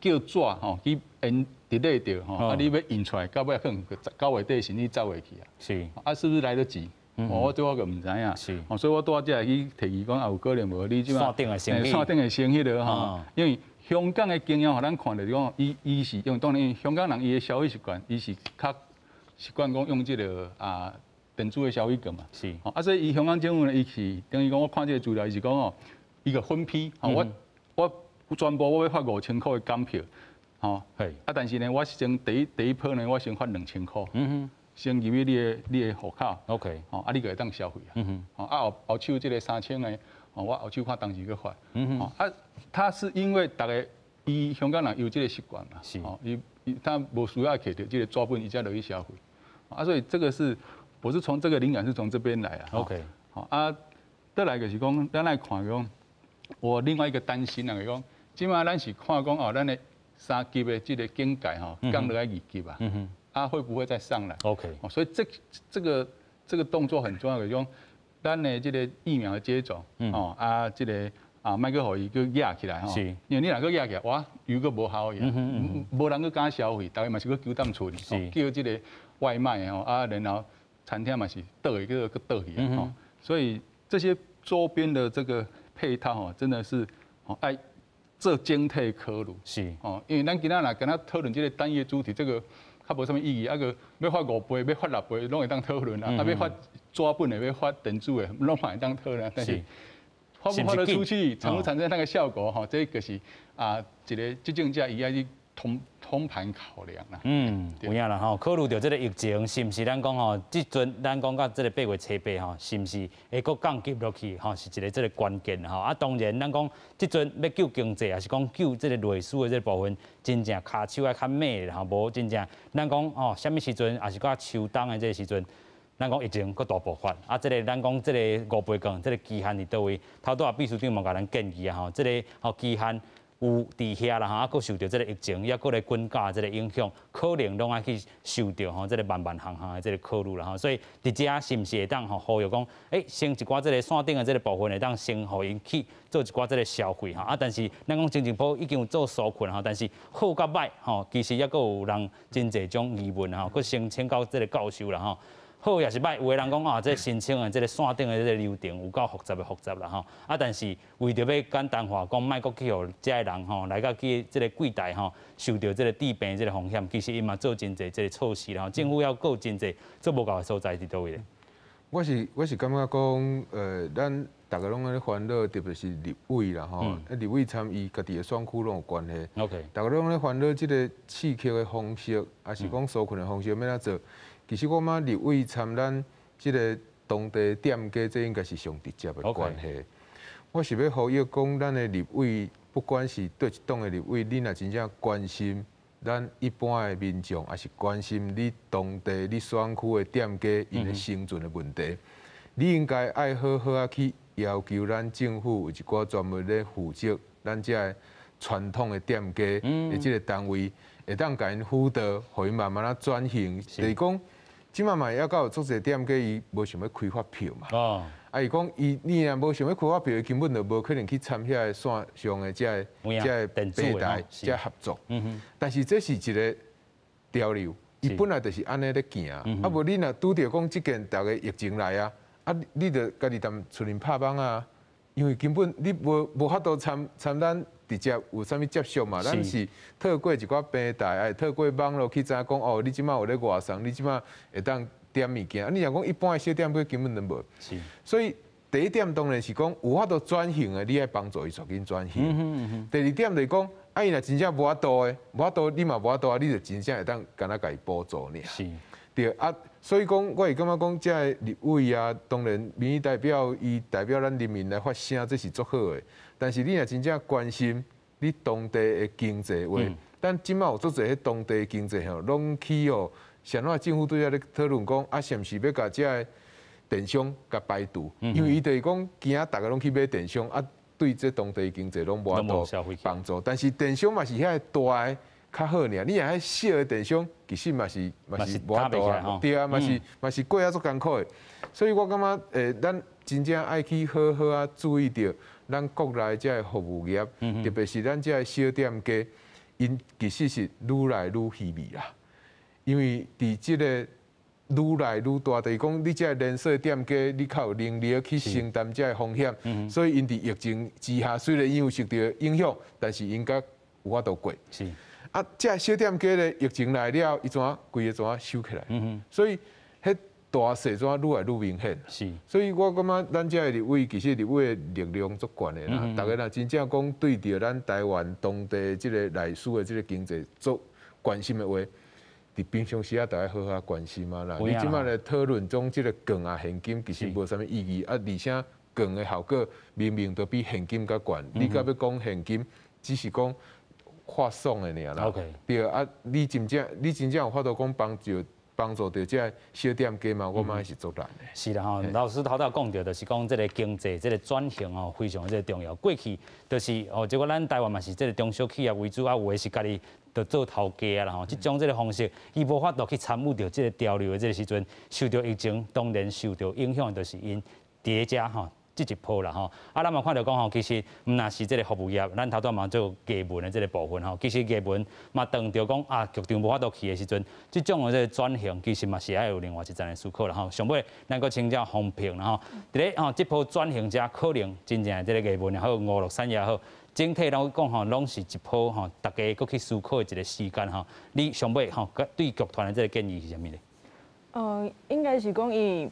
叫紙吼去延 delay 著吼，啊，你欲印出來，到尾可能9月底甚至走袂去啊。是，啊，是不是來得及？我這我就毋知影。是，所以我拄仔才會去提議講，啊，有可能無？你這馬線頂的先線頂的先彼个吼，因為香港的經驗，予咱看著講，伊是用當然香港人伊的消費習慣，伊是較習慣講用這个啊電子的消費券嘛。是。啊，所以伊香港政府呢，伊是等於講，我看這个資料，伊是講哦，伊個分批，我全部我欲發5000箍的港票，吼。係。啊，但是呢，我先第一波呢，我先發2000箍。先入去你的戶口。 OK。吼，啊，你就會當消費啊。吼，啊後手這个3000个，吼，我後手看當時閣發。啊，他是因為逐个伊香港人有這个習慣嘛。是。吼，伊他無需要摕著這个紙本，伊才落去消費。啊，所以這个是我是從這個靈感是從這邊來啊。 OK。好啊，再來就是講，咱來看講，我另外一個擔心啊，就是講，這馬咱是看講哦，咱的三級的這个警戒吼降落來2級啊。啊，會不會再上來？OK。所以這個動作很重要，就是講，咱的這个疫苗的接種，哦啊，這个啊，莫閣予伊閣壓起來吼。是。因為你若閣壓起來，哇，又閣無效益，無人閣敢消費，逐个嘛是閣求踮厝裡，叫這个外賣吼，啊，然後餐廳嘛是倒去閣倒去啊，吼。所以這些周邊的這個配套吼，真的是哦，愛做整體考慮。是。哦，因為咱今仔若敢若討論這個單一主題，這個較無啥物意義。啊閣欲發5倍，欲發6倍，攏會當討論啊。啊，欲發紙本的，欲發電子的，攏嘛會當討論。但是發不發得出去，產不產生那個效果？吼，這個是啊，一個執政者伊愛去通盤考量啦。嗯，有影啦吼，考慮著這個疫情是毋是咱講吼，這陣咱講到這個8月初8吼，是毋是會閣降級落去吼，是一個這個關鍵吼。啊，當然咱講這陣欲救經濟，抑是講救這個內需的這個部分，真正跤手愛較猛吼，無真正咱講吼，啥物時陣，抑是到秋冬的這個時陣。咱講疫情閣大爆發，啊，這個咱講這個五倍券，這個期限佇佗位？頭拄仔秘書長嘛共咱建議啊吼，這個吼期限有佇遐啦吼，啊，閣受著這個疫情，抑閣咧軍價這個影響，可能攏愛去受著吼這個萬萬項項的這個考慮啦吼。所以佇遮是毋是會當吼呼籲講，先一寡這個線頂的這個部分會當先予𪜶去做一寡這個消費吼，啊，但是咱講經濟部已經有做紓困吼，但是好佮歹吼，其實抑閣有人真濟種疑問吼，閣先請教這個教授啦吼。好抑是歹，有的人講啊，這個申請的這個線頂的這個流程有夠複雜的複雜啦吼。啊，但是為著欲簡單化，講莫閣去予遮的人吼來到去這個櫃台吼，受著這個致病這個風險，其實伊嘛做真濟這個措施啦吼。政府猶閣有真濟做無夠的所在佇佗位咧？我是感覺講，咱逐个攏咧煩惱，特別是立委啦吼，啊，立委參伊家己的選區攏有關係。 逐个攏咧煩惱這個刺激的方式，抑是講紓困的方式欲按怎做？其實我感覺立委參咱這個當地店家，這應該是上直接的關係。我是欲呼籲講，咱的立委，不管是佗一黨的立委，你若真正關心咱一般的民眾，抑是關心你當地、你選區的店家𪜶的生存的問題，你應該愛好好仔去要求咱政府有一寡專門咧負責咱這个傳統的店家的這個單位，會當共𪜶輔導，予𪜶慢慢仔轉型。就是講，這馬嘛猶閣有足濟店家伊無想欲開發票嘛。啊，伊講伊你若無想欲開發票，伊根本就無可能去參遐个線上的這个這个平台這合作。但是這是一個潮流，伊本來就是按呢咧行。啊，無你若拄著講這件逐个疫情來啊，啊，你著家己踮厝裡拍網啊，因為根本你無法度參參咱直接有啥物接觸嘛，咱是透過一寡平台，愛透過網路去知影講哦，你這馬有咧外送，你這馬會當點物件。啊，你若講一般的小店家根本就無。所以第一點當然是講有法度轉型的，你愛幫助伊煞緊轉型。第二點就是講，啊，伊若真正無法度的，無法度，你嘛無法度啊，你就真正會當干焦共伊補助爾。對啊，所以講，我會感覺講，這个立委啊，當然民意代表伊代表咱人民來發聲，這是足好的。但是你若真正關心你當地的經濟話，咱這馬有足濟彼當地經濟吼，攏去哦，啥怎政府對遐咧討論講，啊，是毋是欲共這个電商共排除？因為伊就是講驚逐个攏去買電商，啊，對這當地經濟攏無法度幫助。但是電商嘛是遐個大的較好爾，你若彼小的電商，其實嘛是嘛是無法度啊，對啊，嘛是嘛是過啊足艱苦的。所以我感覺，咱真正愛去好好仔注意著咱國內這个服務業，特別是咱這个小店家，𪜶其實是愈來愈稀微啦。因為佇這个愈來愈大，就是講你這个連鎖店家，你較有能力去承擔這个風險，所以𪜶佇疫情之下，雖然𪜶有受著影響，但是𪜶閣有法度過。啊，這小店家咧，疫情來了，伊怎規个怎收起來？所以，彼大細怎愈來愈明顯。所以我感覺咱這个立委其實立委的力量足懸的啦。逐个若真正講對著咱台灣當地這个內需的這個經濟足關心的話，佇平常時啊，逐家好好關心啊啦。你這馬咧討論講這個券啊現金，其實無啥物意義啊，而且券的效果明明都比現金較懸。你閣欲講現金，只是講發爽的爾啦。對啊，你真正有法度講幫助著這个小店家嘛？我感覺是足難的。是啦吼，老師頭拄講著，就是講這个經濟這個轉型吼，非常這個重要。過去就是哦，這個咱台灣嘛是這個中小企業為主，啊，有的是家己就做頭家啊啦吼。這種這個方式，伊無法度去參與著這個潮流的這個時陣，受著疫情，當然受著影響，就是𪜶疊加吼。這一波啦吼，啊，咱嘛看著講吼，其實毋但是這个服務業，咱頭拄嘛做藝文的這个部分吼，其實藝文嘛當著講啊，劇場無法度去的時陣，這種的這个轉型，其實嘛是愛有另外一層的思考啦吼。上尾咱閣請教洪平啦吼，佇咧吼這波轉型遮可能真正這个藝文也好，娛樂產業也好，整體來講吼，攏是一波吼，大家閣去思考的一個時間吼。你上尾吼，對劇團的這個建議是啥物咧？應該是講伊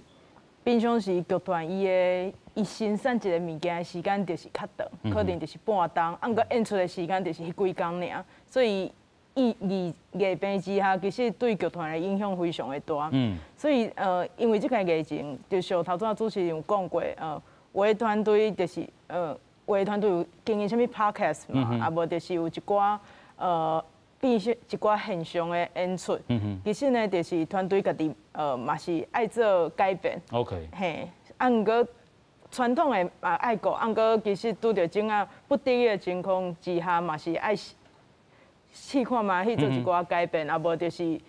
平常時劇團伊的伊生產一個物件的時間就是較長，可能就是半冬，啊，毋過演出的時間就是彼幾工爾，所以伊疫疫病之下，其實對劇團的影響非常的大。所以因為這個疫情，就像頭拄仔主持人有講過，有的團隊就是有的團隊有經營啥物 podcast 嘛，啊無就是有一寡變成一寡線上的演出。其實呢，就是團隊家己嘛是愛做改變。 嘿，啊，毋過傳統的嘛愛顧，啊，毋過其實拄著這啊不得已的情況之下，嘛是愛試看覓去做一寡改變，啊無就是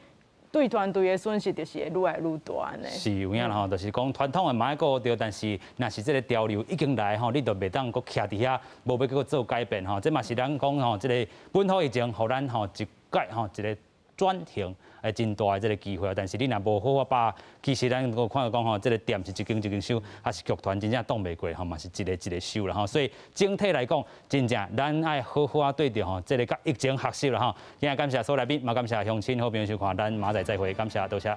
對團隊的損失就是會愈來愈大按呢。是有影啦吼，就是講傳統的嘛愛顧著，但是若是這個潮流已經來吼，你就袂當閣徛佇遐，無欲閣做改變吼。這嘛是咱講吼，這個本土疫情，予咱吼一改吼一個轉型，真大的這個機會。但是你若無好好把，其實咱閣看著講吼，這個店是一間一間收，還是劇團真正擋袂過吼，嘛是一個一個收啦吼。所以整體來講，真正咱愛好好仔對著吼，這個佮疫情學習啦吼。今日感謝所有來賓，嘛感謝鄉親好朋友收看，咱明仔載再會，感謝多謝。